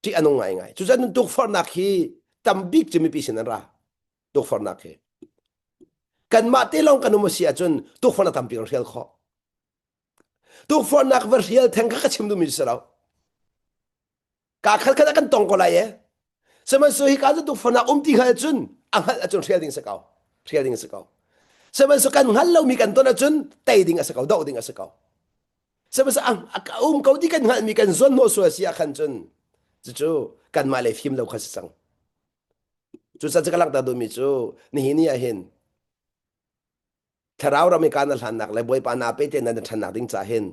Ṭih a nung ngaingai. Cucaah tukforhnak hi tambik cu mipi sin an ra. Tukforhnak hi. Kanmah te lawng kan um a si ahcun tukforhnak tampi kan hrial khawh. Tukforhnak va hrial theng kha ka chim duhmi si lo. Ka khat khat ah kan tong ko lai e. Sihmanhsehlaw hi ka cu tukforhnak um ti hngal cun a hngalh ahcun hrial ding si ko. Hrial ding si ko. Sihmanhsehlaw kan hngal lomi kan ton ahcun tei ding a si ko, doh ding a si ko. Sihmanhsehlaw a um ko ti kan hngalhmi kan zuanhnawh sual si ah khan cun cucu kanmah le fim lo kha si cang. Cucaah cu ka langhter duhmi cu nihin ni ah hin thlarau ram i ka na hlannak le Bawipa naa pe na na ṭhannak ding ca hin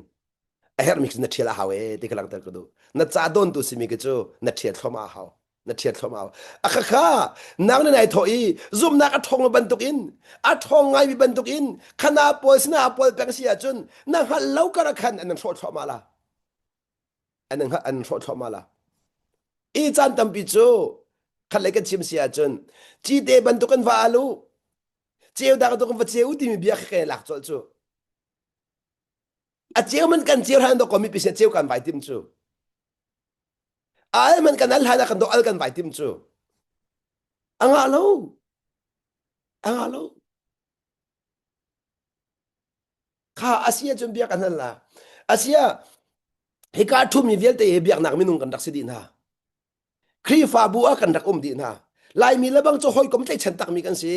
a herhmi cu na ṭhial a hau ee ti ka langhter ka duh. Na ca dawntu simi khi cu na ṭhial thluahmah a hau. Na ṭhial thluahmah a hau. A khakha nang na nai thawh i zumhnak a ṭhawng bantukin a ṭhawng ngaimi bantukin khana pawl sinah pawl peng si ahcun na hngalh lo kar ah khan an hrawh thluahmah la. An an hrawh thluahmah la. I caan tampi cu khat lei kan chim si ahcun cite bantuk an va alu ceu dak bantuk an va ceu timi bia khi kai lak colh cu. A ceu man kan ceu hlan dawk mipi sin ceu kan vai tim cu. Al man kan al hlan ah kan do al kan vai tim cu. A ngah lo. A ngah lo. Kha asia cun bia kan hal la. Asia hika thumi vialte hi biaknak minung kan rak si dih hna. Khrihfabu ah kan rak um dih hna. Laimi le bang cu hawikom tlaihchan takmi kan si.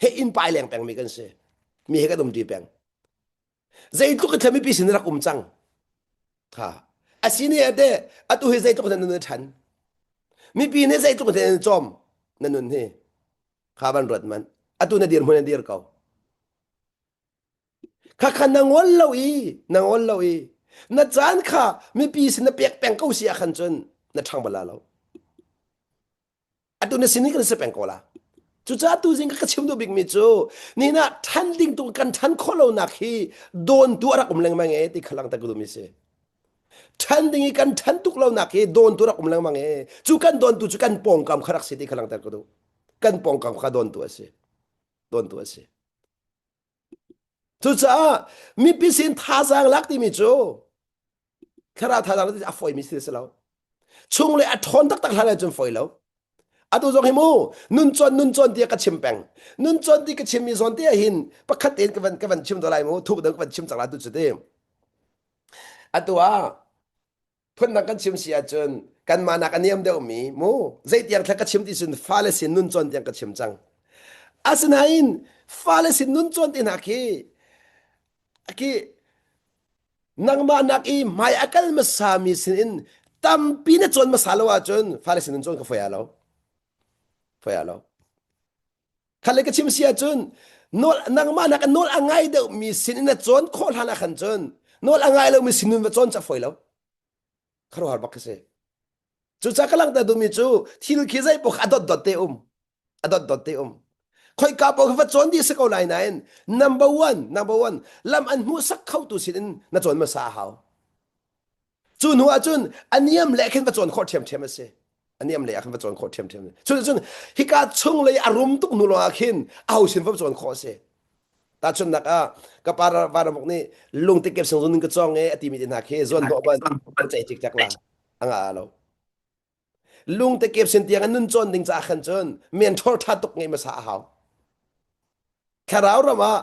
He inn pai leng pengmi kan si. Mi he kan um ṭi peng. Zeitluk in mipi sin rak um cang. Ha. Asini ate atu hi zeitluk in nan ṭhan. Mipi nih zeitluk in an cawm na nun hi kha van ruat man. Atu na dir hmun na dir ko. Kha kha na ngol lo i na ngol lo i na caan kha mipi sin na pek peng ko si ah khan cun na ṭhang bala lo. Atu na sin kan si peng ko la. Cucaah tu zing ka chim duh bikmi cu nina ṭhan ding tu kan ṭhan khawh lonak hi dawntu a rak um lengmang e ti kha langhter ka duhmi si. Ṭhan ding i kan ṭhan tuk lonak hi dawntu rak um lengmang e. Cu kan dawntu cu kan pawngkam kha rak si ti kha langhter ka duh. Kan pawngkam kha dawntu a si. Dawntu a si. Cucaah mipi sin thazaang lak timi cu thlarau thazaang lak a fawimi thil si lo. Chung le a ṭhawn taktak hlan ahcun fawi lo. Atu zong hi mu nun cawn nun cawn tiah ka chim peng. Nun cawn ti ka chimmi zawn te ah hin pakhat tein ka van ka van chim to lai mu thuk dang ka van chim cang la tu cu ti. Atu ah phundang kan chim si ahcun kanmah nak a niam deuhmi mu zeitiang thla ka chim ti cun fale sin nun cawn tiang ka chim cang asinain fale sin nun cawn ti hna khi khi nangmah nak i hmai a kal hmasa mi sin in tampi na cawn hmasa lo ahcun fale sin nun cawn ka foi lo foi lo Khat le ka chim si ahcun nawl nangmah nak nawl a ngai deuhmi sin in na cawn khawh hlan ah khan cun nawl a ngai lomi sin nun va cawn cu a fawi lo. Khuaruahhar bak khi si. Cucaah ka langhter duhmi cu thil khi zei paoh a dotdot te um. A dotdot te um. Khoika paoh khi va cawn dih si ko lai nain number one, number one, lam an hmuhsak khotu sin in na cawn hmasa a hau. Cu hnu ahcun a niam le khin va cawn khawh ṭhiamṭhiam a si. A niam le ah khin va cawn khawh ṭhiamṭhiam. Cun cun hika chung lei a rum tuk hnu lawng ah khin aho sin va cawn khawh a si. Tahchunhnak ah ka pa Vanramuk nih lungte kep sung zun in ka cawng e a timi te hna khi zuan hnawh ban an ceih cikcek la a ngah lo. Lungte kep sin tiang an nun cawn ding caah khan cun mentor ṭha tuk ngeih hmasa a hau. Thlarau ram ah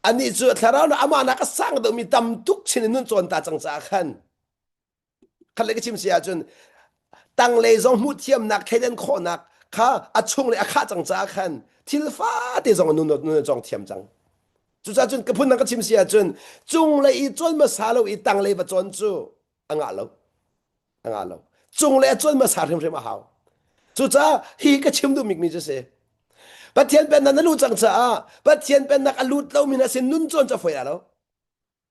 anih cu thlarau na amah nak a sang deuhmi tam tuk chin in nun cawn ta cang caah khan khat le ka chim si ahcun tanglei zong hmuh thiamnak thleidan khawhnak kha a chung le a khah cang caah khan thil fate zong nun nun cawng thiam cang cucaah cun ka phun ka chim si ahcun cunglei i cawn hmasa lo i tanglei va cawn cu a ngah lo a ngah lo cunglei a cawn hmasa hrimhrim a hau cucaah hi ka chim duh mi cu si Pathian pennak na luh cang caah Pathian pennak a lut lomi na sin nun cawn cu a fawi lo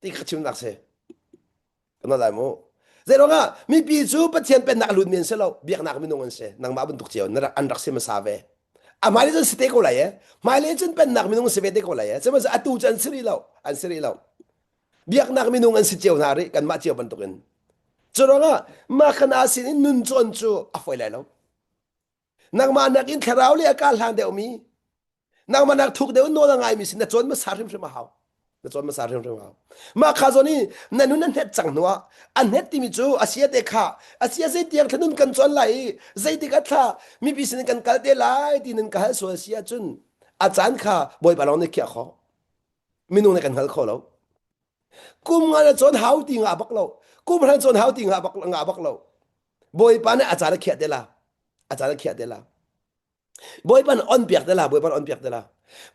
ti ka chimnak si kan lai mu Zeiruangah mipi cu Pathian pennak a lutmi an si lo biaknak minung an si nangmah bantuk cio na rak an rak si hmasa ve a hmailei cun si te ko lai e hmailei cun pennak minung si ve te ko lai e sihmanhsehlaw atu cu an si rih lo an si rih lo biaknak minung an si cio hna rih kanmah cio bantukin cu ruangah mah khana sin in nun cawn cu a fawi lai lo nangmah nakin thlarau le a ka hlang deuhmi nangmah nak thuk deuh nawl a ngaimi sin na cawn hmasa hrimhrim a hau na cawn hmasa hrimhrim a hau mah kha zawn i na nun a hnet cang hnuah a hnet timi cu a sia te kha a sia zei tiang thla nun kan cawn lai i zeitik a thla mipi sin kan kal te lai ti nan ka hal sual si ahcun a caan kha bawipa lawng nih khiah khawh minung nih kan hngal kho lo kum nga na cawn hau ti nga bak lo kum hran cawn hau ti nga bak nga bak lo bawipa nih a caan a khiah te la a caan a khiah te la bawipa nih on piak te la bawipa nih on piak te la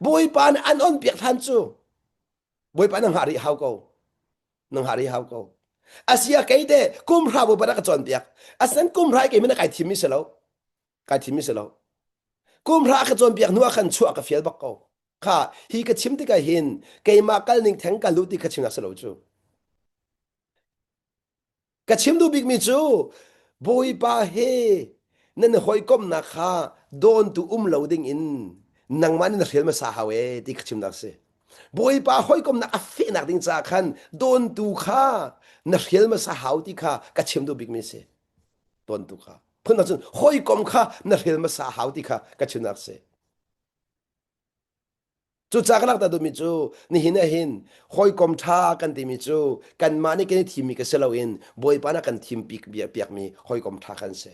bawipa nih an on piak hlan cu bawipa na hngah rih hau ko na hngah rih hau ko asia kei te kum hra bawipa na ka cawn piak asan kum hra kei min kai thim mi si lo kai thim mi si lo kum hra ka cawn piak hnu ah khan chuah ka fial bak ko Kha hi ka chim tikah hin keimah kal ning theng ka luh ti ka chim nak si lo cu. Ka chim duh bikmi cu Bawipa he nan hawikomhnak kha dawntu um lo ding in nangmah nih na hrial hmasa hau e ti ka chimnak si. Bawipa hawikomhnak a fehnak ding caah khan dawntu kha na hrial hmasa hau ti kha ka chim duh bikmi si. Dawntu kha. Phundang cun hawikom kha na hrial hmasa hau ti kha ka chimnak si. Cucaah ka langhter duhmi cu nihin ah hin hawikom ṭha kan timi cu kanmah nih kan i thimmi ka si loin Bawipa nih a kan thim piakmi hawikom ṭha kan si.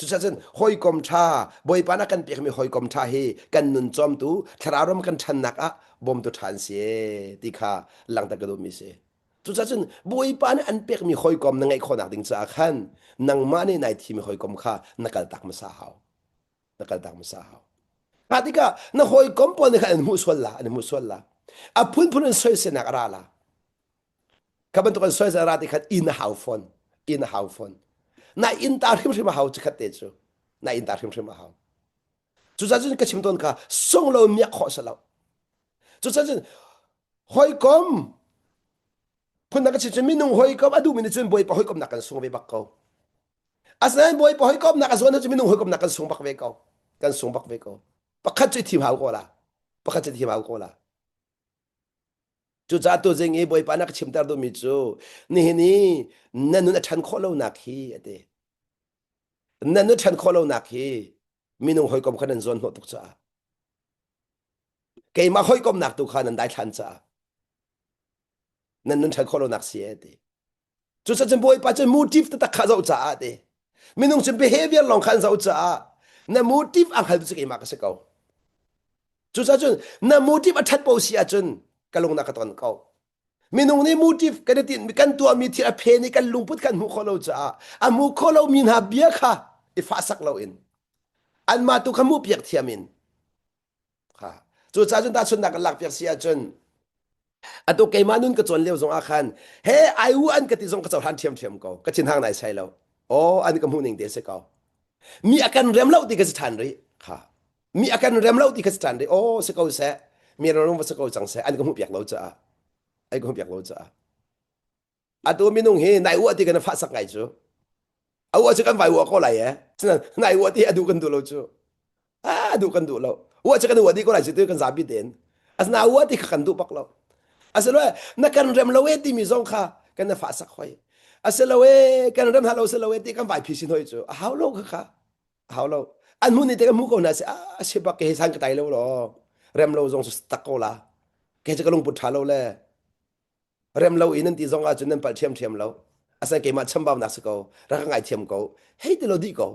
Cucaah cun hawikom ṭha Bawipa nih a kan pekmi hawikom ṭha hi kan nun cawmtu thlarau ram kan ṭhannak ah bawmtu ṭha an si ee ti kha langhter ka duhmi si. Cucaah cun Bawipa nih an pekmi hawikom na ngeih khawhnak ding caah khan nangmah nih nai thimi hawikom kha na kaltak hmasa hau. Na kaltak hmasa hau. Kha tikah na hawikom pawl nih khan an hmuh sual la, an hmuh sual la. A phunphun in soiselnak a ra la. Kha bantuk an soisel a ra ti khan in a hau fawn. In a hau fawn. Na inn ta hrimhrim a hau chikhat te cu. Na inn ta hrimhrim a hau. Cucaah cun ka chim tawn kha sung lo miak khawh si lo. Cucaah cun hawikom phundang ka chim cun minung hawikom a duhmi nih cun Bawipa hawikomnak kan sung ve bak ko. Asinain Bawipa hawikomnak a zuan cu minung hawikomnak kan sung bak ve ko. Kan sung bak ve ko. Pakhat cu i thim hau ko la. Pakhat cu i thim hau ko la. Cucaah tuzing i Bawipa na ka chimter duhmi cu nihin i na nun a ṭhan khawh lonak hi a ti. Na nun ṭhan khawh lonak hi minung hawikom kha nan zawn hnawh tuk caah keimah hawikomnak tu kha nan daithlan caah nan nun ṭhan khawh lonak si e ti. Cucaah Bawipa cu motive taktak kha zoh caah ti. Minung cu behavior lawng kha an zoh caah na motive a hngaltu cu keimah ka si ko. Cucaah cun na motive a ṭhat po si ahcun ka lung na ka ton ko. Minung nih motive kan i tinh kan tuahmi thil a phen i kan lungput kan hmuh khawh lo caah a hmu kho lomi hna bia kha i fahsak loin anmah tu kha hmuh piak thiam in Kha. Cucaah cun tahchunhnak kan lakpiak si ahcun atu keimah nun ka cawn lio zong ah khan he ai u an ka ti zong ka cohlan ṭhiamṭhiam ko ka thinhang nai sai lo aw an ka hmuh ning te si ko mi a kan rem lo ti ka si ṭhan rih kha mi a kan rem lo ti ka si ṭhan rih aw si ko seh mi ram va si ko cang seh an ka hmuh piak lo caah an ka hmuh piak lo caah atu minung hi nai uah ti kan fah sak ngai cu a uah cu kan vai uah ko lai e nai uah ti a duh kan duh lo cu a duh kan duh lo uah cu kan uah dih ko lai cu tu kan zapi tein asna uah ti kha kan duh bak lo asilo na kan rem lo e timi zong kha kan na fah sak hoi asilo e kan rem hna lo silo e ti kan vai phi sin hoi cu a hau lo kha kha a hau lo an hmun ni te kan hmu ko na si a si bak ke san ka tai lo lo rem lo zong su tak ko la ke cu ka lungput tha lo le Rem lo in nan ti zong ahcun nan palh ṭhiamṭhiam lo. Asinain keimah chambaunak si ko, rak ka ngaithiam ko. Hei ti lo dih ko.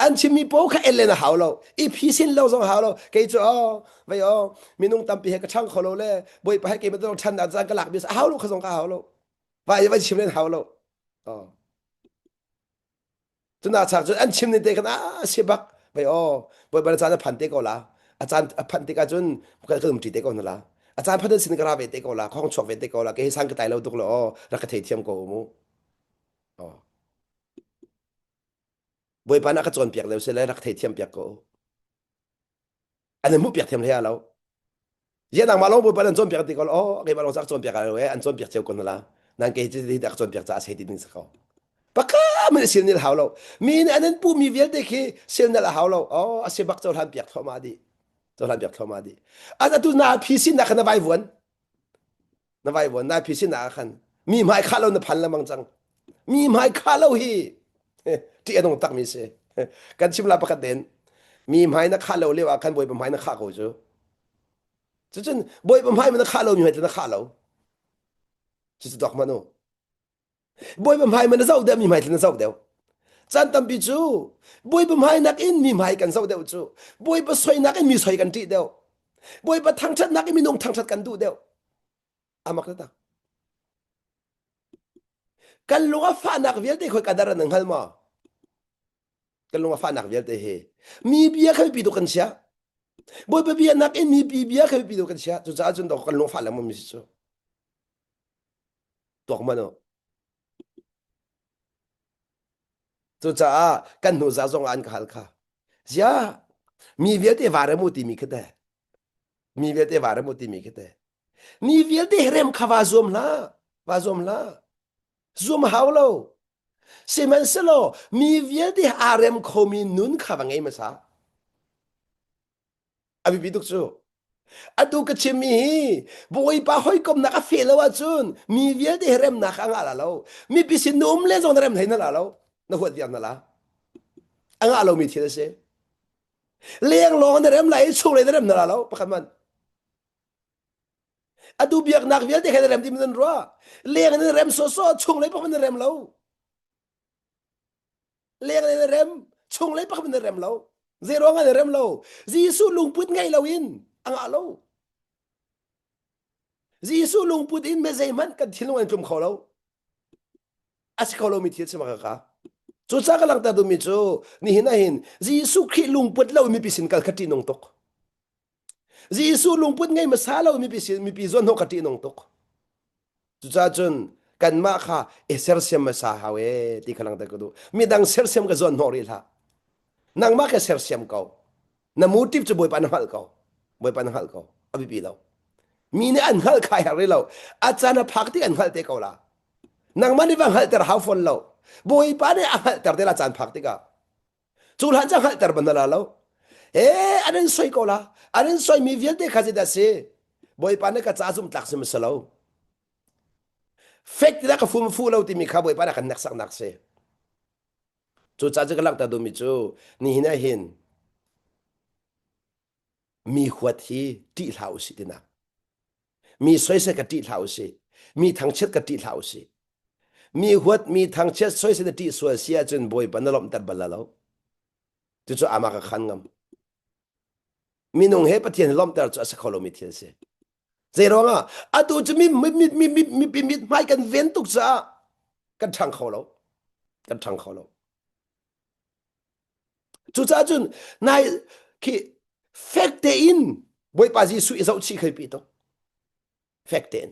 An chimmi paoh kha el len a hau lo. I phisin lo zong a hau lo. Kei cu oh, vei oh, minung tampi he ka ṭhang kho lo le Bawipa he keimah zong ṭhannak caan ka lak mi a hau lo kha zong ka hau lo. Vai vai chim len hau lo. Oh. Tuna chak cun an chim ning te khan a si bak vei aw Bawipa na caan a phan te ko la a caan a phanh tikah cun kan kan umṭi te ko hna la a caan phanh sin ka ra ve te ko la ka hong chuak ve te ko la kei hi sang ka tai lo tuk lo aw rak ka theithiam ko mu aw Bawipa na ka cawnpiak lio si le rak theithiam piak ko an in hmuhpiak thiam hlei lo ziah nangmah lawng bawipa nan cawnpiak ti ko oh keimah lawng cak cawnpiak lo e an cawnpiak cio ko na la nan ke hi dak cawnpiak ca sei ti ding sa ko paka min sil nil hau lo mi nih an in pu mi vialte khi sil nal a hau lo oh a si bak cohlan piak thoma di cohlan piak thoma di an atu na phi sin na khan na vai vuan na vai vuan na phi sin na khan mi hmai kha lo na phan lamang cang mi hmai kha lo hi ṭih a nung tak mi si kan chim la pakhat den mi hmai na khah lo lio ah khan bawipa hmai na khah ko cu cucun bawipa hmai na khah lo mi hmai na khah lo cucu dok man u bawipa hmai man na zoh deuh mi hmai na zoh deuh caan tampi cu bawipa hmai nakin mi hmai kan zoh deuh cu bawipa soi nakin mi soi kan ṭih deuh bawipa thangṭhat nakin minung thangṭhat kan duh deuh amak tak kan lung a fahnak vialte khoi kadar an hngal maw kan lung a fahnak vialte hi mi bia kha pi tu kan chia bawipa bia nakin mi pi bia kha pi tu kan chia cucaah cun kan lung fah lengmang mi si cu tuak man u cucaah kan hnu za zong ah an ka hal kha zia mi vialte varem u timi khi te mi vialte varem u timi khi te Mi vialte rem kha vaa zuam hlah, vaa zuam hlah. Zuam hau lo. Sihmanhsehlaw mi vialte aa rem khomi nun kha va ngei hmasa. A biapi tuk cu. Atu ka chimmi hi Bawipa hawikomnak a feh lo ahcun mi vialte he remnak a ngah la lo. Mipi sin na um le zong na rem hlei na la lo. Na huat viar na la. A ngah lomi thil a si. Leng lawng na rem lai i chunglei na rem na la lo. Pakhat man. Atu biaknak vialte kha na rem ti nan ruah. Leng in rem sawsawh, chunglei pakhat na rem lo. Leng in rem, chunglei pakhat na rem lo. Zei ruang ah na rem lo? Jesuh lungput ngei lo in a ngah lo. Jesuh lungput in me zeihmanh kan thinlung an tlum kho lo. A si kho lomi thil si ma ka. Cucaah ka langhter duhmi cu nihin ah hin Jesuh Khrih lungput lo mipi sin kal kha ṭihnung tuk. Jesuh lungput ngei hmasa lo mipi sin mipi zawn hnawh kha ṭihnung tuk. Cucaah cun Kanmah kha e sersiam hmasa hau e ti kha langhter ka duh. Midang sersiam ka zuan hnawh rih hlah. Nangmah ka sersiam ko. Na motive cu Bawipa na hngalh ko. Bawipa na hngalh ko. A biapi lo. Mi nih an hngalh kha herh rih lo. A caan a phak tik an hngalh te ko la. Nangmah nih va hngalhter hau fawn lo. Bawipa nih a hngalhter te la caan phak tikah. Cu hlan cu hngalhter ban la lo. He an in soi ko la. An in soimi vialte kha zeidah si? Bawipa nih ka ca zumhtlak si ma lo. Fek ti dah ka fu ma fu lo timi kha Bawipa nih a kan hneksaknak si. Cucaah cu ka langhter duhmi cu nihin ah hin mi huat hi ṭih hlah usih tinak. Mi soisel ka ṭih hlah usih. Mi thangchiat ka ṭih hlah usih. Mi huat, mi thangchiat soisel na ṭih sual si ahcun Bawipa na lawmhter bal la lo. Cucu amah ka khan ngam. Minung he Pathian lawmhter cu a si kho lomi thil si. Zeiruangah atu cu mi mi mi mi mi mipi mit hmai kan ven tuk caah kan ṭhang kho lo. Kan ṭhang kho lo. Cucaah cun nai khi fek tein Bawipa Jesuh i zohchih khai pi tuk. Fek tein.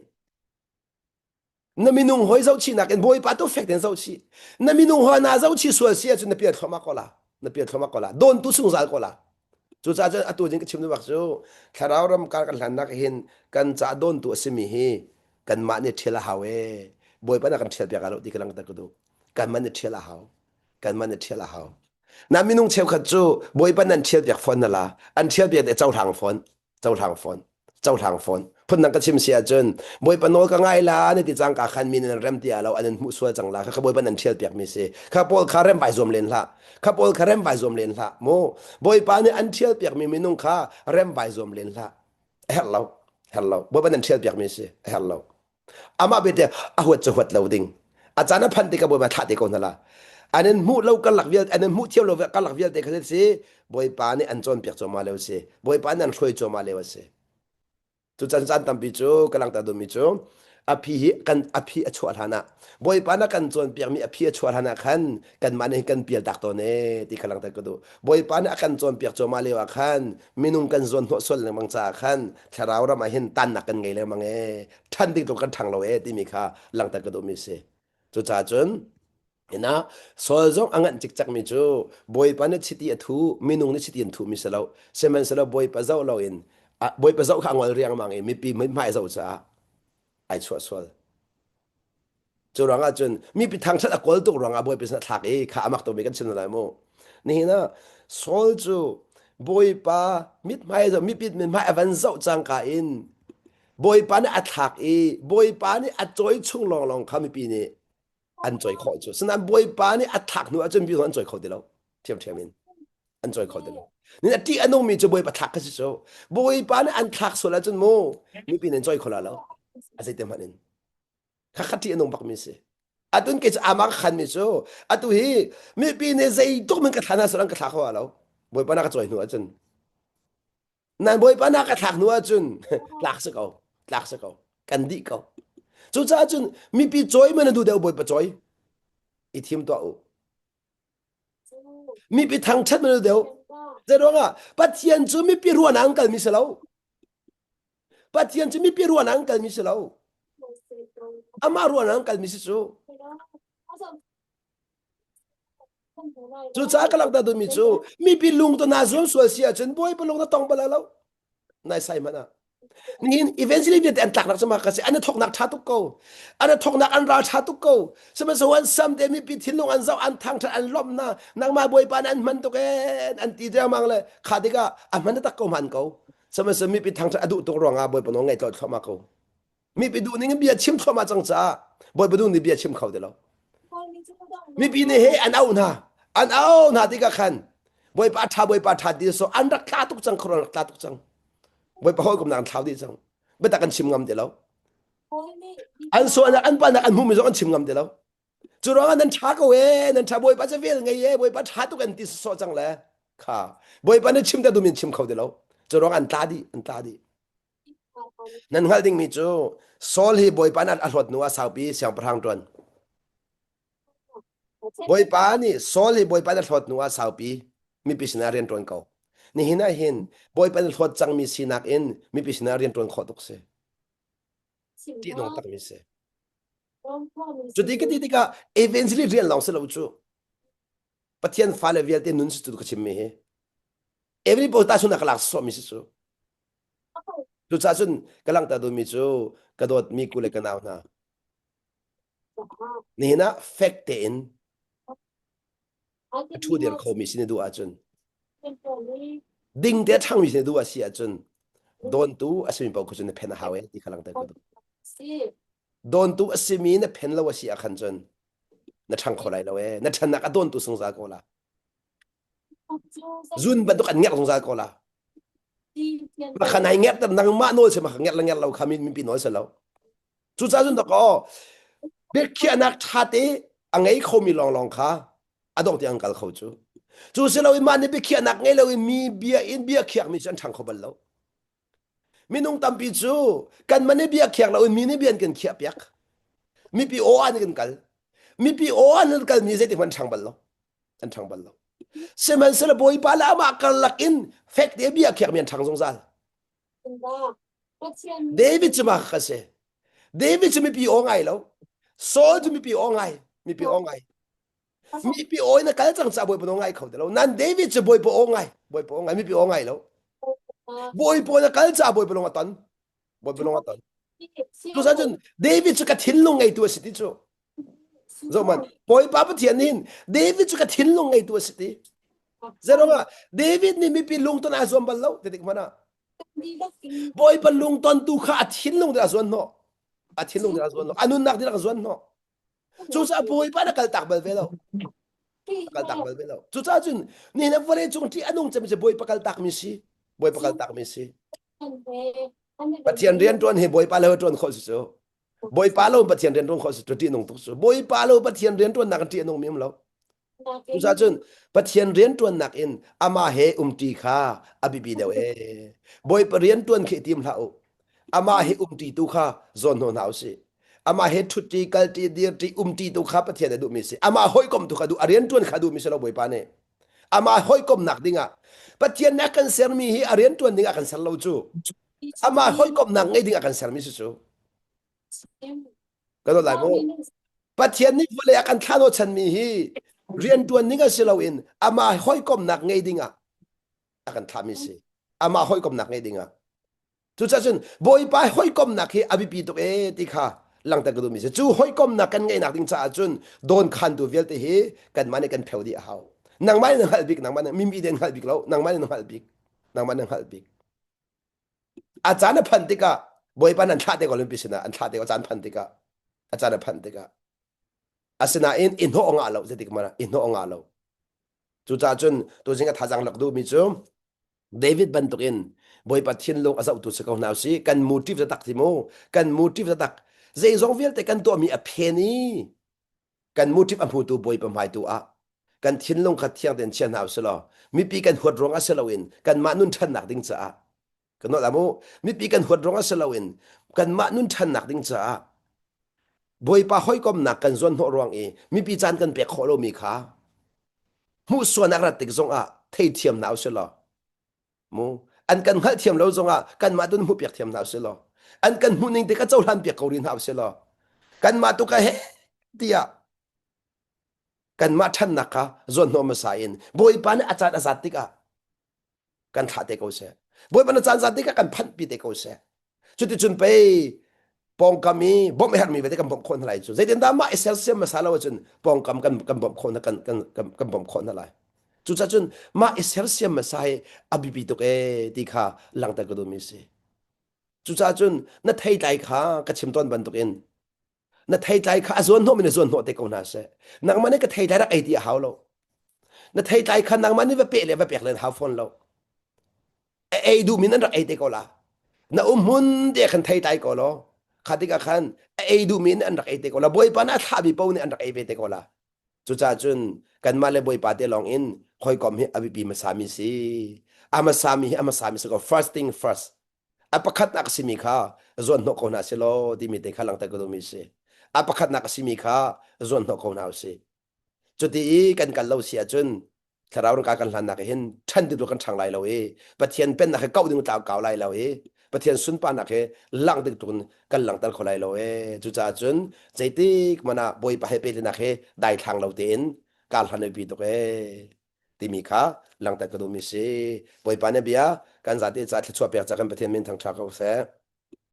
Na minung hoi zohchihnak in Bawipa tu fek tein zohchih. Na minung hoi na zohchih sual si ahcun na pial thluahmah ko la. Na pial thluahmah ko la. Dawn tu sungzal ko la. Cucaah cun atu jing ka chim duhbak cu thlarau ram kar kan hlannak hin kan ca dawn tu a simi hi kanmah nih ṭhial a hau ee. Bawipa na kan ṭhial piak lo ti ka langhter ka duh. Kanmah nih ṭhial a hau. Kanmah nih ṭhial a hau. Na minung cheukhat cu Bawipa nan ṭhial piak fawn na la. An ṭhial piak te cohlang fawn. Cohlang fawn cohlang fawn phundang ka chim si ahcun bawipa nawl ka ngai la na ti cang ka khan mi nan rem ti lo an in hmuh sual cang la kha kha bawipa nan thial piak mi si kha pawl kha rem vai zuam len hlah kha pawl kha rem vai zuam len hlah mu bawipa nih an thial piak mi minung kha rem vai zuam len hlah a herh lo herh lo bawipa nan thial piak mi si a herh lo Amah bete a huat cu huat lo ding. A caan a phanh tikah Bawipa thlah te ko hna la. An in hmuh lo karlak vialte an in hmuh thiam lo karlak vialte kha si Bawipa nih an cawnpiak cuahmah lio si. Bawipa nih an hruai cuahmah lio a si. Cu caan caan tampi cu ka langhter duhmi cu a phi hi kan a phi a chuah hlan ah Bawipa na kan cawnpiakmi a phi a chuah hlan ah khan kanmah nih kan pial tak tawn ee ti kha langhter ka duh. Bawipa nih a kan cawnpiak cuahmah lio ah khan minung kan zawn hnawh sual lengmang caah khan thlarau ram ah hin tannak kan ngei lengmang ee ṭhan ding tluk kan ṭhang lo ee timi kha langhter ka duhmi si. Cucaah cun ina Saul zong a nganh cikcekmi cu Bawipa nih chiti a thu minung nih chiti an thuhmi si lo sihmanhsehlaw Bawipa zoh loin Bawipa zoh kha a ngol riangmang i mipi hmai zoh caah ai chuah sual. Cu ruangah cun mipi thangṭhat a kawl tuk ruangah Bawipa sin a thlak i kha a mak tukmi kan chim lai mu. Nihin ah Saul cu Bawipa mithmai zoh mipi mithmai a van zoh cangka in Bawipa nih a thlak i Bawipa nih a cawi chung lawnglawng kha mipi nih an cawi khawh cu. Sinain Bawipa nih a thlak hnu ahcun mi an cawi kho ti lo. Ṭhiamṭhiam in an cawi kho ti lo. Nin a ṭih a nungmi cu Bawipa thlak kha si cu. Bawipa nih an thlak sual ahcun mu mipi nih an cawi kho la lo. A zeite hmanh in. Khakhat ṭih a nung bakmi si. Atun kei cu amah ka khanmi cu atu hi mipi nih zeitluk min ka thla hna sual an ka thla kho lo. Bawipa na ka cawi hnu ahcun. Nan Bawipa na ka thlak hnu ahcun tlak si ko. Tlak si ko. Kan dih ko. Cucaah cun mipi cawi man na duh deuh Bawipa cawi. I thim tuah u. Mipi thangṭhat man na duh deuh. Zeiruangah Pathian cu mipi ruahnak an kalmi si lo. Pathian cu mipi ruahnak an kalmi si lo. Amah ruahnak an kalmi si cu. Cucaah ka langhter duhmi cu mipi lung tu naa zuam sual si ahcun Bawipa lung na tong bal lo. Nai sai hmanh ah. Nihin evangelist vialte an tlaknak cu mah ka si. An i thawknak ṭha tuk ko. An i thawknak an ral ṭha tuk ko. Sihmanhsehlaw an sam te mipi thinlung an zoh an thangṭhat an lawmh hna. Nangmah Bawipa nih an hman tuk ee an ti riangmang le kha tikah a hman taktak ko hman ko. Sihmanhsehlaw mipi thangṭhat a duh tuk ruangah Bawipa nawl ngaih tlawt thluahmah ko. Mipi duh ning in bia chim thluahmah cang caah Bawipa duh ning bia chim kho ti lo. Mipi nih he an auh hna. An auh hna tikah khan Bawipa ṭha Bawipa ṭha ti so an rak tla tuk cang khuaruah rak tla tuk cang. Bawipa hawikomnak an thlau dih cang. Biatak an chim ngam ti lo. An sualnak an palnak an hmuhmi zong an chim ngam ti lo. Cu ruangah nan ṭha ko ee, nan ṭha Bawipa cu vel ngei ee, Bawipa ṭha tuk an ti sawsawh cang le kha Bawipa na chim te dumin chim kho ti lo. Cu ruangah an tla dih, an tla dih. Nan hngalh dingmi cu Saul hi Bawipa nih a hlawt hnu ah saupi siangpahrang ṭuan. Bawipa nih Saul hi Bawipa nih a hlawt hnu ah saupi mipi sinah rian ṭuan ko. Nihin ah hin Bawipa nih hlawt cangmi sinak in mipi sinah rian ṭuan khawh tuk si. Ṭihnung takmi si. Cuti ka ti tikah evangelist rian lawng si lo cu. Pathian fale vialte nun si cu ka chimmi hi. Every post ta chungah ka lak sawhmi si cu. Cucaah cun ka langhter duhmi cu ka dawtmi ku le ka nau hna. Nihin ah fek tein a ṭhu dir khomi si na duh ahcun ding te a ṭhangmi si na duh a si ahcun dawntu a simi paoh kha cu na phen a hau e ti kha langhter ka duh. Dawntu a simi na phen lo a si ah khan cun na ṭhang kho lai lo e. Na ṭhannak a dawntu zungzal ko la. Zun bantuk an ngerh zungzal ko la. Makha nai ngerh ter nangmah nawl si makha ngerh le ngerh lo kha mipi nawl si lo. Cucaah cun dakaw biakhiahnak ṭha te a ngei khomi lawnglawng kha a dongh tiang an kal kho cu. Cu si loin mah nih biakhiahnak ngei loin mi bia in bia khiakmi cu an ṭhang kho bal lo. Minung tampi cu kanmah nih bia khiak loin mi nih bia an kan khiahpiak. Mipi aw an kan kal. Mipi aw an kan kalmi zeitik hmanh an ṭhang bal lo. An ṭhang bal lo. Sihmanhsehlaw Bawipa le amah karlak in fek te bia khiakmi an ṭhang zungzal. David cu mah ka si. David cu mipi aw ngai lo. Saul cu mipi aw ngai. Mipi aw ngai. Mipi aw in a kal cang caah Bawipa nawl ngai kho ti lo. Nan David cu Bawipa aw ngai. Bawipa aw ngai. Mipi aw ngai lo. Bawipa in a kal caah Bawipa lung a ton. Bawipa lung a ton. Cucaah cun David cu ka thinlung ngeitu a si ti cu. Zohman, Bawipa Pathian nih David cu ka thinlung ngeitu a si ti. Zeruangah David nih mipi lungton aa zuam bal lo ti tik hmanh ah. Bawipa lungton tu kha a thinlung nih a zuan hnawh. A thinlung nih a zuan hnawh. A nunnak nih a zuan hnawh. Cucaah Bawipa na kaltak bal ve lo. A kaltak bal ve lo. Cucaah cun nihin ah vawlei cung ṭih a nung cem cu Bawipa kaltak mi si. Bawipa kaltak mi si. Pathian rian ṭuan hi Bawipa le ṭuan khawh si cu. Bawipa lo Pathian rian ṭuan khawh si cu ṭih nung tuk cu. Bawipa lo Pathian rian ṭuannak in ṭih a nung mi um lo. Cucaah cun Pathian rianṭuannak in amah he umṭi kha a biapi deuh ee. Bawipa rianṭuan khi i tim hlah u. Amah he umṭi tu kha zawn hnaw hna usih. Amah he ṭhutṭi, kalṭi, dirṭi, umṭi tu kha Pathian a duhmi a si. Amah hawikom tu kha duh, a rianṭuan kha duhmi si lo Bawipa nih. Amah hawikomnak dingah Pathian nih a kan sermi hi a rianṭuan dingah a kan ser lo cu. Amah hawikomnak ngei dingah a kan sermi si cu. Kan lai mu. Pathian nih vawlei a kan thlah chanmi hi rianṭuan ning a si loin amah hawikomnak ngei dingah a kan thlahmi si. Amah hawikomnak ngei dingah. Cucaah cun Bawipa hawikomnak hi a biapi tuk ee ti kha langhter ka duhmi si. Cu hawikomnak kan ngeihnak ding caah cun dawnkhantu vialte hi kanmah nih kan pheo dih a hau. Nangmah nih na hngalh bik, nangmah nih mimi nih an hngalh bik lo, nangmah nih na hngalh bik. Nangmah nih na hngalh bik. A caan a phanh tikah Bawipa nan thlah te ko limpi sinah an thlah te ko caan phanh tikah a caan a phanh tikah asinain i hnawh ngah lo zeitik hmanh ah i hnawh ngah lo cucaah cun tuzing a thazaang lak duhmi cu David bantukin Bawipa thinlung a zohtu si ko hna usih kan motive taktak ti mu kan motive taktak zeizong vialte kan tuahmi a phen i kan motive a hmutu Bawipa hmaitu ah kan thinlung kha thiang tein chia hna usih law mipi kan huat ruangah si loin kanmah nun ṭhannak ding caah kan nolh mu mipi kan huat ruangah si loin kanmah nun ṭhannak ding caah Bawipa hawikomnak kan zuan hnawh ruang i mipi caan kan pek khawh lomi kha hmuhsuanak rat tik zongah theithiam hna usih law mu an kan hngalhthiam lo zongah kanmah tu hmuhpiak thiam hna usih law an kan hmuhning te ka cohlan piak ko rih hna usih law kanmah tu ka he tiah kanmah ṭhannak kha zawn hnawh hmasa in Bawipa nih a caan a zat tikah kan thlah te ko seh Bawipa na caan zat tikah kan phanh pi te ko seh cuticun pei pawngkam i bawmh a herhmi vialte kan bawmh khawh hna lai cu zeitindah mah i sersiam hmasa lo ahcun pawngkam kan kan bawmh khawh hna kan kan kan kan bawmh khawh hna lai cucaah cun mah i sersiam hmasa hi a biapi tuk ee ti kha langhter ka duhmi si cucaah cun na theitlai kha ka chim tawn bantukin na theitlai kha a zuan hnawh mi na zuan hnawh te ko hna seh nangmah nih ka theitlai rak ei ti a hau lo na theitlai kha nangmah nih va peh le va pek len hau fawn lo a ei duh mi nan rak ei te ko la na um hmun te khan theitlai ko law kha tikah khan a ei duh mi an rak ei te ko la bawipa na thlah mi paoh nih an rak ei ve te ko la cucaah cun kanmah le bawipa te lawng in hawikom hi a biapi hmasa mi si a hmasa mi hi a hmasa mi si ko first thing first A pakhatnak a simi kha zuanhnawh ko hna sih law timi te kha langhter ka duhmi a si. A pakhatnak a simi kha zuanhnawh ko hna usih. Cuti i kan kal lo si ahcun thlarau rangka kan hlannak hin ṭhan ding kan ṭhang lai lo i Pathian pennak hi kauh ding tlau kau lai lo i. Pathian sunparnak he lang ding tuk in kan langhter kho lai lo ee. Cucaah cun zeitik hmanh ah Bawipa he pehtlaihnak he daithlang lo tein kar hlan pi tuk ee timi kha langhter ka duhmi si. Bawipa nih bia kan zate ca thluachuah pek ca kan Pathian min thangṭha ko seh.